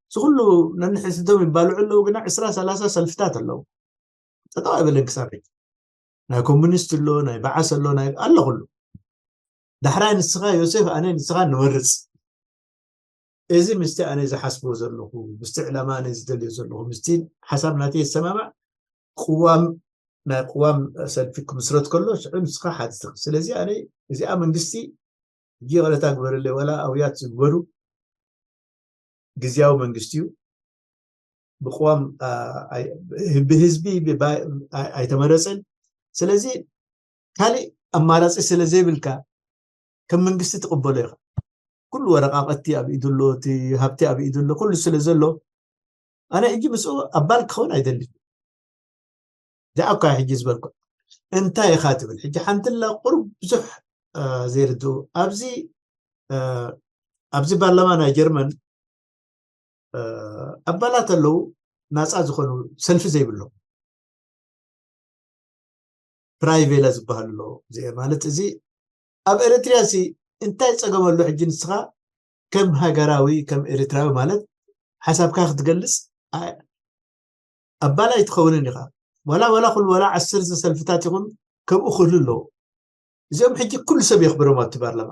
እዚ ኩሉ ነንሕስቶም ይባልዑ ኣለዉ፣ ግና ዕስራ ሰላሳ ሰልፍታት ኣለዉ። ጠጠው ኣይበለን ክሳብ ሕጂ። ናይ ኮሙኒስት ኣሎ፣ ናይ በዓስ ኣሎ፣ ናይ ኣሎ ኩሉ። ዳሕራይ ንስኻ ዮሴፍ፣ ኣነ ንስኻ ንመርፅ። እዚ ምስቲ ኣነ ዝሓስቦ ዘለኹ፣ ምስቲ ዕላማ ኣነ ዝደልዮ ዘለኹ፣ ምስቲ ሓሳብ ናተይ ይሰማማዕ። ቅዋም ናይ ቅዋም ሰልፊ ክምስረት ከሎ ሽዑ ንስኻ ሓትትኽ። ስለዚ ኣነ እዚኣ መንግስቲ ሕጂ ይቕረታ ግበረለይ፣ ዋላ ኣውያት ዝግበሩ ግዝያዊ መንግስቲ እዩ። ብቅዋም ብህዝቢ ኣይተመረፀን። ስለዚ ካልእ ኣማራፂ ስለ ዘይብልካ ከም መንግስቲ ትቕበሎ ኢኻ። ኩሉ ወረቃቀቲ ኣብ ኢዱ ኣሎ፣ እቲ ሃብቲ ኣብ ኢዱ ኣሎ፣ ኩሉ ስለ ዘሎ ኣነ ሕጂ ምስኡ ኣባል ክኸውን ኣይደልን። ዚኣ እኳ ሕጂ ዝበልኩ እንታይ ኢኻ ትብል? ሕጂ ሓንቲ ላ ቁሩብ ብዙሕ ዘይርድኡ ኣብዚ ኣብዚ ፓርላማ ናይ ጀርመን ኣባላት ኣለዉ፣ ናፃ ዝኾኑ ሰልፊ ዘይብሎም ፍራይቬለ ዝበሃሉ ኣለዉ። እዚ ማለት እዚ ኣብ ኤርትርያ ሲ እንታይ ፀገም ኣሎ? ሕጂ ንስኻ ከም ሃገራዊ ከም ኤርትራዊ ማለት ሓሳብካ ክትገልፅ ኣባል ኣይትኸውንን ኢኻ። ዋላ ዋላ ኩሉ ዋላ ዓሰርተ ሰልፍታት ይኹን ከምኡ ክህሉ ኣለዎ። እዚኦም ሕጂ ኩሉ ሰብ የኽብሮም ኣብቲ ፓርላማ።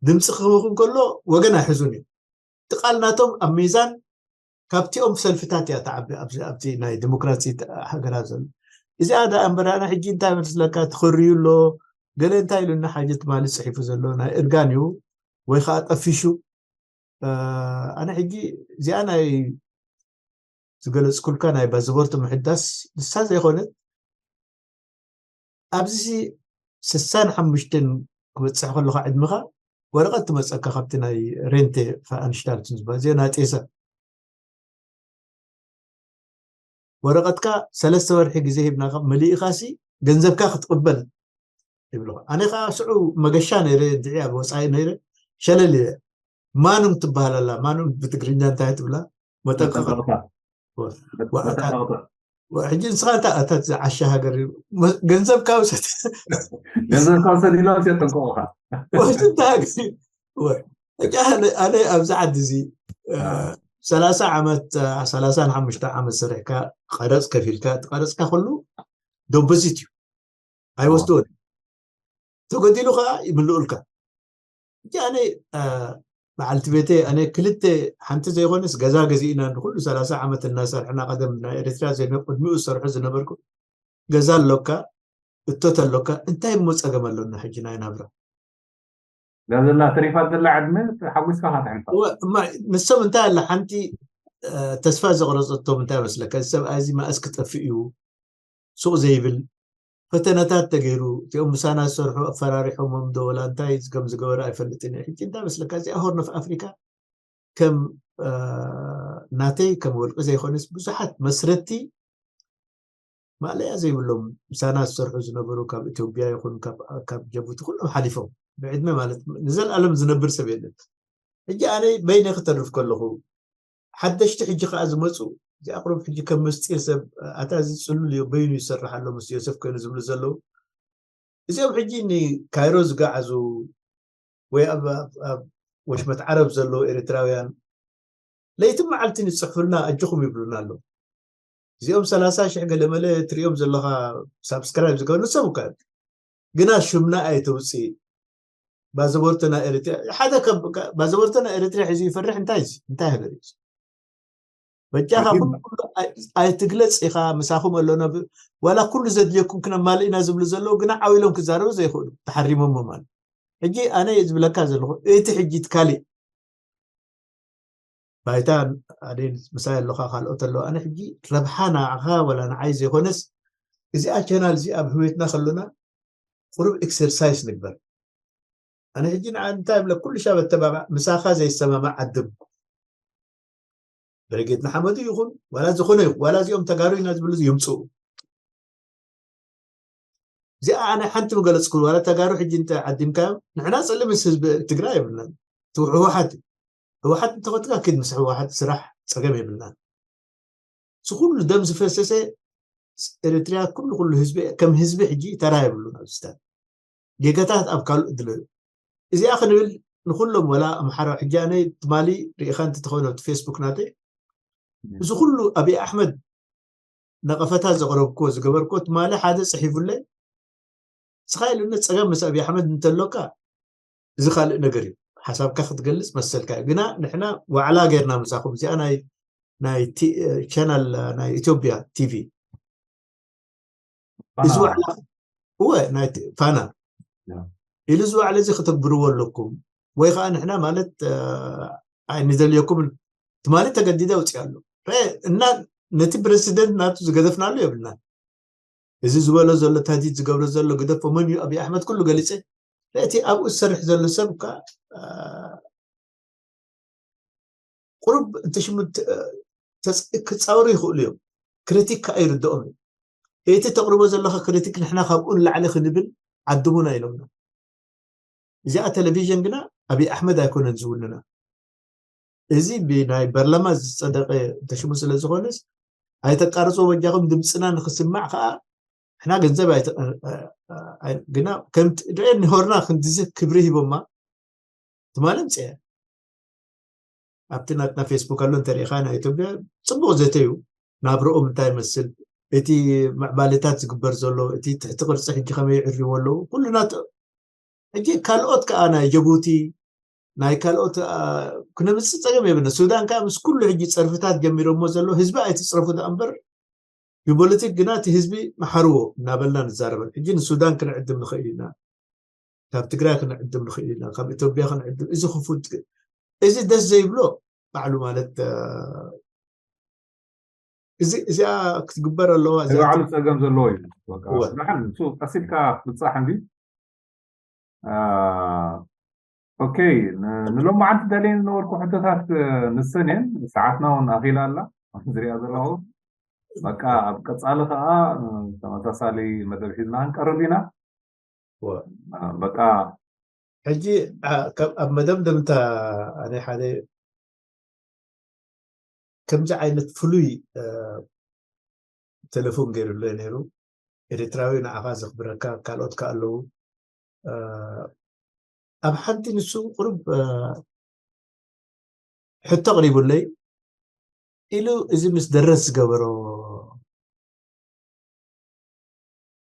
ድምፂ ክህቡ ከሎ ወገን ኣይሕዙን እዩ። እቲ ቃል ናቶም ኣብ ሚዛን ካብቲኦም ሰልፍታት እያ ትዓቢ ኣብቲ ናይ ዲሞክራሲ ሃገራት ዘሎ። እዚኣ ደኣ እምበር ኣነ ሕጂ እንታይ መስለካ ትኽርዩ ኣሎ ገለ እንታይ ኢሉና ሓጀት ማለት ፅሒፉ ዘሎ ናይ እርጋን እዩ ወይ ከዓ ጠፊሹ። ኣነ ሕጂ እዚኣ ናይ ዝገለፅኩልካ ናይ ባዝቦርት ምሕዳስ ንሳ ዘይኮነት ኣብዚ ስሳን ሓሙሽተን ክበፅሕ ከለካ ዕድመካ ወረቀት ትመፀካ ካብቲ ናይ ሬንቴ ፋኣንሽታልትን ዝበሃል እዚኦ ናይ ጤሰ ወረቀትካ ሰለስተ ወርሒ ግዜ ሂብናካ መሊእካ ሲ ገንዘብካ ክትቅበል ይብልካ። ኣነ ከዓ ሽዑ መገሻ ነይረ ድዒ ኣብ ወፃኢ ነይረ ሸለል ኢለ ማኑም ትበሃል ኣላ። ማኑም ብትግርኛ እንታይ ትብላ? መጠንቀቕታ። ሕጂ ንስኻ እንታይ ኣታት ዝዓሻ ሃገር እዩ ገንዘብካ ውሰድ ገንዘብካ ውሰድ ኢሎም የጠንቀቑኻ። ወስድታ ሃገር እዩ። ኣነ ኣብዚ ዓዲ እዚ ሰላሳ ዓመት ሰላሳን ሓሙሽተ ዓመት ሰሪሕካ ቀረፅ ከፊልካ እቲ ቀረፅካ ኩሉ ደቦዚት እዩ ኣይወስድዎን። ተጎዲሉ ከዓ ይምልኡልካ። ሕጂ ኣነ በዓልቲ ቤተይ ኣነ ክልተ ሓንቲ ዘይኮነስ ገዛ ገዚእና ንኩሉ ሰላሳ ዓመት እናሰርሕና ቀደም ናይ ኤርትራ ዘመ ቅድሚኡ ዝሰርሑ ዝነበርኩ ገዛ ኣሎካ እቶት ኣሎካ እንታይ እሞ ፀገም ኣሎና ሕጂ ናይ ናብራ እዛ ዘላ ተሪፋት ዘላ ዕድመ ሓጒስካ ካትሕልፋ ንሶም እንታይ ኣላ ሓንቲ ተስፋ ዘቕረፀቶም እንታይ መስለካ እዚ ሰብኣይ እዚ ማእስ ክጠፍእ እዩ ሱቕ ዘይብል ፈተነታት ተገይሩ እቲኦም ምሳና ዝሰርሑ ኣፈራሪሖሞም ዶ ወላ እንታይ ከም ዝገበረ ኣይፈልጥን እየ ሕጂ እንታይ መስለካ እዚኣ ሆርን ኦፍ ኣፍሪካ ከም ናተይ ከም ወልቂ ዘይኮነስ ብዙሓት መስረቲ ማእለያ ዘይብሎም ምሳና ዝሰርሑ ዝነበሩ ካብ ኢትዮጵያ ይኹን ካብ ጀቡቲ ኩሎም ሓሊፎም ብዕድመ ማለት ንዘለኣለም ዝነብር ሰብ የለን ሕጂ ኣነ በይነ ክተርፍ ከለኹ ሓደሽቲ ሕጂ ከዓ ዝመፁ እዚኣ ቁሩብ ሕጂ ከም ምስጢር ሰብ ኣታ እዚ ፅሉል እዩ በይኑ ይሰርሕ ኣሎ ምስ ዮሴፍ ኮይኑ ዝብሉ ዘለዉ እዚኦም ሕጂ ንካይሮ ዝገዓዙ ወይ ኣብ ወሽመት ዓረብ ዘለዉ ኤርትራውያን ለይትን መዓልትን ይፅሕፉልና ኣጆኹም ይብሉና ኣለዉ እዚኦም ሰላሳ ሽሕ ገለመለ ትሪኦም ዘለኻ ሳብስክራይብ ዝገበሩ ንሶም እኳ ግና ሽምና ኣይተውፅእ ባዘቦርተ ናይ ኤርትራ ሓደ ባዘቦርተ ናይ ኤርትራ ሒዙ ይፈርሕ እንታይ እንታይ ሃገር እዩ በጃኻ ኣይትግለፅ ኢኻ ምሳኹም ኣሎና ዋላ ኩሉ ዘድልየኩም ክነማልእ ኢና ዝብሉ ዘለዉ ግና ዓው ኢሎም ክዛረቡ ዘይኽእሉ ተሓሪሞሞ ማለት ሕጂ ኣነ ዝብለካ ዘለኹ እቲ ሕጂ ካሊእ ባይታ ኣደ ምሳይ ኣለኻ ካልኦት ኣለዉ ኣነ ሕጂ ረብሓ ንዓኻ ወላ ንዓይ ዘይኮነስ እዚኣ ቻናል እዚ ኣብ ህይወትና ከሎና ቁሩብ ኤክሰርሳይስ ንግበር ኣነ ሕጂ ንዓ እንታይ ብለ ኩሉ ሻብ ኣተባባዕ ምሳኻ ዘይሰማማዕ ዓድም ብርጌድ ንሓመዱ ይኹን ዋላ ዝኾነ ይኹን ዋላ እዚኦም ተጋሩ ኢና ዝብሉ ይምፅኡ። እዚኣ ኣነ ሓንቲ ምገለፅኩ። ዋላ ተጋሩ ሕጂ እንተ ዓዲምካዮም ንሕና ፀልእ ምስ ህዝቢ ትግራይ የብልናን። እቲ ህወሓት እዩ። ህወሓት እንተኸትካ ኪድ ምስ ህወሓት ስራሕ፣ ፀገም የብልናን። እዚ ኩሉ ደም ዝፈሰሰ ኤርትርያ ኩሉ ኩሉ ህዝቢ ከም ህዝቢ ሕጂ ተራ የብሉን። ኣብዚታት ጌጋታት ኣብ ካልእ ድለዩ። እዚኣ ክንብል ንኩሎም ወላ ኣምሓራ ሕጂ ኣነ ትማሊ ርኢኻ እንትትኸውን ኣብቲ ፌስቡክ ናተይ እዚ ኩሉ ኣብይ ኣሕመድ ነቐፈታ ዘቕረብኩዎ ዝገበርኩዎ ትማሊ ሓደ ጽሒፉለይ። ንስኻ ኢሉኒ ጸገም ምስ ኣብይ ኣሕመድ እንተሎካ እዚ ካልእ ነገር እዩ። ሓሳብካ ክትገልጽ መሰልካ እዩ። ግና ንሕና ዋዕላ ጌርና ምሳኹም እዚኣ ናይ ናይ ቲ- ቻናል ናይ ኢትዮጵያ ቲቪ እዚ ዋዕላ እወ ናይ ቲ- ፋና ኢሉ እዚ ዋዕላ እዚ ከተግብርዎ ኣለኩም ወይ ከዓ ንሕና ማለት ኣይንደልየኩም ትማሊ ተገዲደ ውፅእ ኣሎ እና ነቲ ፕረሲደንት ናቱ ዝገደፍናሉ የብልና። እዚ ዝበሎ ዘሎ ታዲድ ዝገብሮ ዘሎ ግደፎ መን እዩ ኣብይ ኣሕመድ ኩሉ ገሊፀ እቲ ኣብኡ ዝሰርሕ ዘሎ ሰብ እኳ ቁሩብ እንተ ሽሙ ክፃወሩ ይኽእሉ እዮም። ክሪቲክ ከዓ ይርድኦም እዩ። እቲ ተቕርቦ ዘለካ ክሪቲክ ንሕና ካብኡ ንላዕሊ ክንብል ዓድሙና ኢሎምና። እዚኣ ቴሌቪዥን ግና ኣብይ ኣሕመድ ኣይኮነን ዝውንና። እዚ ብናይ በርላማ ዝፀደቀ እንተ ሽሙ ስለ ዝኾነስ ኣይተቃርጾ በጃኹም ድምፅና ንክስማዕ ከዓ ንሕና ገንዘብ ኣይተ- ኣይ- ግና ከምቲ ርኤ ንሆርና ክንድዚ ክብሪ ሂቦማ ትማሊ ምፅአ ኣብቲ ናትና ፌስቡክ ኣሎ እንተሪኢኻ ናይ ኢትዮጵያ ፅቡቅ ዘተዩ ናብርኦም እንታይ ይመስል እቲ ምዕባለታት ዝግበር ዘሎ እቲ ትሕቲ ቅርፂ ሕጂ ከመይ ይዕርዎ ኣለዉ ኩሉ ናት ሕጂ ካልኦት ከዓ ናይ ጀቡቲ ናይ ካልኦት ክነምፅእ ፀገም የብልና ሱዳን ከዓ ምስ ኩሉ ሕጂ ፀርፍታት ጀሚሮሞ ዘሎ ህዝቢ ኣይትፅረፉ ደኣ እምበር ብፖለቲክ ግና እቲ ህዝቢ መሓርዎ እናበልና ንዛረበን ሕጂ ንሱዳን ክንዕድም ንኽእል ኢና ካብ ትግራይ ክንዕድም ንኽእል ኢና ካብ ኢትዮጵያ ክንዕድም እዚ ክፉት እዚ ደስ ዘይብሎ ባዕሉ ማለት እዚ እዚኣ ክትግበር ኣለዋ እዚኣ ባዕሉ ፀገም ዘለዎ እዩ በቃ እወ። ስራሕን ንሱ ቀስ ኢልካ ክትብፃሕ እንዲ ኦኬ ንሎማዓንቲ ደልየን ዝነበርኩ ሕቶታት ንሰን እየን ሰዓትና እውን ኣኺላ ኣላ ዝሪኣ ዘለኹ በቃ ኣብ ቀፃሊ ከዓ ተመሳሳሊ መደብ ሒዝና ክንቀርብ ኢና በቃ ሕጂ ኣብ መደምደምታ ኣነ ሓደ ከምዚ ዓይነት ፍሉይ ቴሌፎን ገይሩሎ ነይሩ ኤርትራዊ ንዓኻ ዘኽብረካ ካልኦት ከ ኣለዉ ኣብ ሓንቲ ንሱ ቁሩብ ሕቶ ኣቕሪቡለይ ኢሉ እዚ ምስ ደረስ ዝገበሮ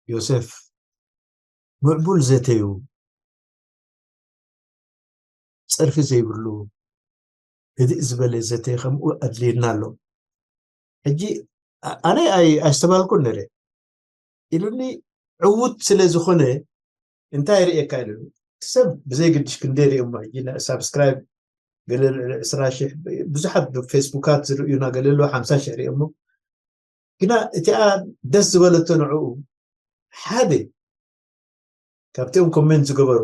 ዮሴፍ ምዕቡል ዘተዩ ፀርፊ ዘይብሉ ህድእ ዝበለ ዘተ ከምኡ ኣድልየና ኣሎ ሕጂ ኣነ ኣይስተባልኩን ነረ ኢሉኒ ዕዉት ስለ ዝኾነ እንታይ ርእየካ ኢሉ ሰብ ብዘይ ግድሽ ክንደይ ርእዮሞ ሕጂ ሳብስክራይብ ገለ ልዕሊ ዕስራ ሽሕ ብዙሓት ብፌስቡካት ዝርእዩና ገለ ኣለዉ ሓምሳ ሽሕ ርእዮሞ ግና እቲኣ ደስ ዝበለቶ ንዕኡ ሓደ ካብቲኦም ኮሜንት ዝገበሩ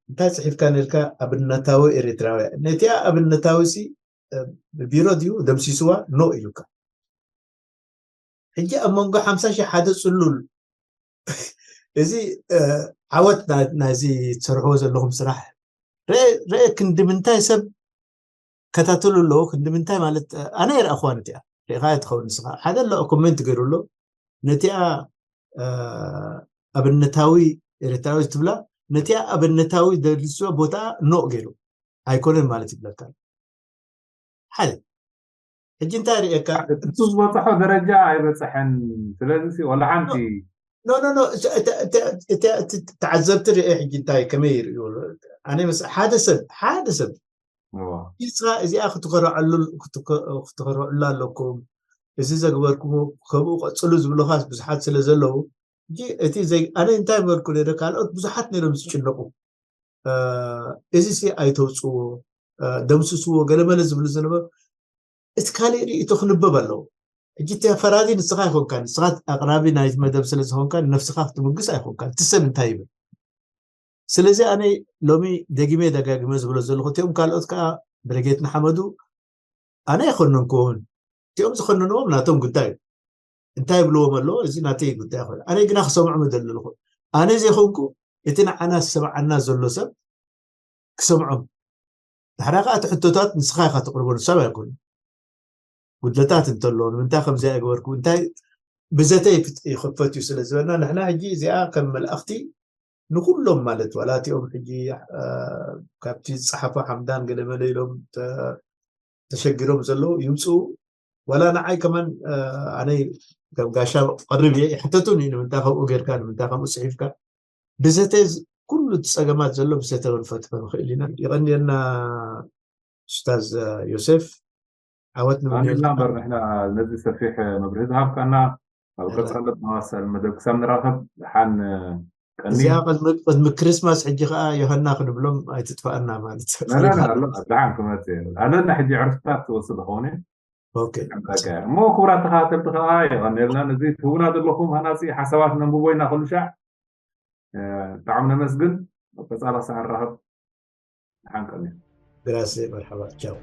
እንታይ ፅሒፍካ ነልካ ኣብነታዊ ኤርትራውያ ነቲኣ ኣብነታዊ ሲ ብቢሮ ድዩ ደምሲስዋ ኖ ኢሉካ ሕጂ ኣብ መንጎ ሓምሳ ሺህ ሓደ ፅሉል እዚ ዓወት ናይዚ ትሰርሕዎ ዘለኹም ስራሕ ርአ ክንዲ ምንታይ ሰብ ከታተሉ ኣለዎ ክንዲ ምንታይ ማለት ኣነ የርኣኽዋን እቲኣ ርኢኻ ትኸውን ንስኻ ሓደ ኣሎ ኮሜንት ገይሩ ኣሎ ነቲኣ ኣብነታዊ ኤርትራዊ ትብላ ነቲኣ ኣብነታዊ ደልስዋ ቦታ ኖ ገይሩ ኣይኮነን ማለት ይብለካ ሓደ ሕጂ እንታይ ርኤካ እቱ ዝበፅሖ ደረጃ ኣይበፅሐን ስለዚ ወላ ሓንቲ ተዓዘብቲ ርኤ ሕጂ እንታይ ከመይ ይርእዩ ኣነ ሓደ ሰብ ሓደ ሰብ ቢልካ እዚኣ ክትኮረዐሉ ኣለኩም እዚ ዘግበርኩም ከምኡ ቀፅሉ ዝብሉኻስ ብዙሓት ስለ ዘለዉ እቲ ኣነ እንታይ በልኩ ነረ ካልኦት ብዙሓት ነይሮም ዝጭነቁ እዚ ሲ ኣይተውፅዎ ደምስስዎ ገለመለ ዝብሉ ዝነበሩ እቲ ካሊእ ርእቶ ክንበብ ኣለዎ ሕጂ ፈራዲ ንስኻ ይኮንካ ንስኻ ኣቅራቢ ናይ መደብ ስለ ዝኮንካ ንነፍስኻ ክትምግስ ኣይኮንካ እቲ ሰብ እንታይ ይብል ስለዚ ኣነ ሎሚ ደጊመ ደጋግመ ዝብሎ ዘለኹ እቲኦም ካልኦት ከዓ ብረጌት ንሓመዱ ኣነ ኣይኮነንኩ እውን እቲኦም ዝኮነንዎም ናቶም ጉዳይ እዩ። እንታይ ይብልዎም ኣለዎ እዚ ናተይ ጉዳይ ይኮነ ኣነ ግና ክሰምዖም ዘለልኩ ኣነ ዘይኮንኩ እቲ ንዓና ዝሰምዓና ዘሎ ሰብ ክሰምዖም። ድሕራ ከዓ እቲ ሕቶታት ንስኻ ኢካ ትቅርቦ ንሳብ ኣይኮኑ ጉድለታት እንተሎ ንምንታይ ከምዚ ኣይገበርኩ እንታይ ብዘተ ይክፈት እዩ ስለ ዝበልና ንሕና ሕጂ እዚኣ ከም መልእክቲ ንኩሎም ማለት ዋላ እቲኦም ሕጂ ካብቲ ዝፀሓፎ ሓምዳን ገለመለ ኢሎም ተሸጊሮም ዘለዉ ይምፅኡ ዋላ ንዓይ ከማን ኣነይ ከም ጋሻ ቀርብ እየ ይሕተቱን እዩ ንምንታይ ከምኡ ጌርካ ንምንታይ ከምኡ ፅሒፍካ ብዘተ ኩሉ እቲ ፀገማት ዘሎ ብዘተ ክንፈትሖ ንኽእል ኢና ይቐንየልና ኡስታዝ ዮሴፍ ዓወት ኣንልና እምበር ንሕና ነዚ ሰፊሕ መብርሂ ዝሃብካና ኣብ ቀፃሊ ተመሳሳሊ መደብ ክሳብ ንራኸብ ሓን እዚኣ ቅድሚ ክርስማስ ሕጂ ከዓ ዮሃና ክንብሎም ኣይትጥፋኣና ማለት ደሓን ክመፅ ኣለና ሕጂ ዕርፍታት ክወስድ ዝኸውን እሞ ክቡራት ተኸታተልቲ ከዓ የቐንየልና ነዚ ትህቡና ዘለኹም ሃናፂ ሓሳባት ነንብቦ ኢና ኩሉ ሻዕ ብጣዕሚ ነመስግን ኣብ ቀፃላ ሰዓት ራኸብ ሓንቀኒ ግራሴ መርሓባ ቻው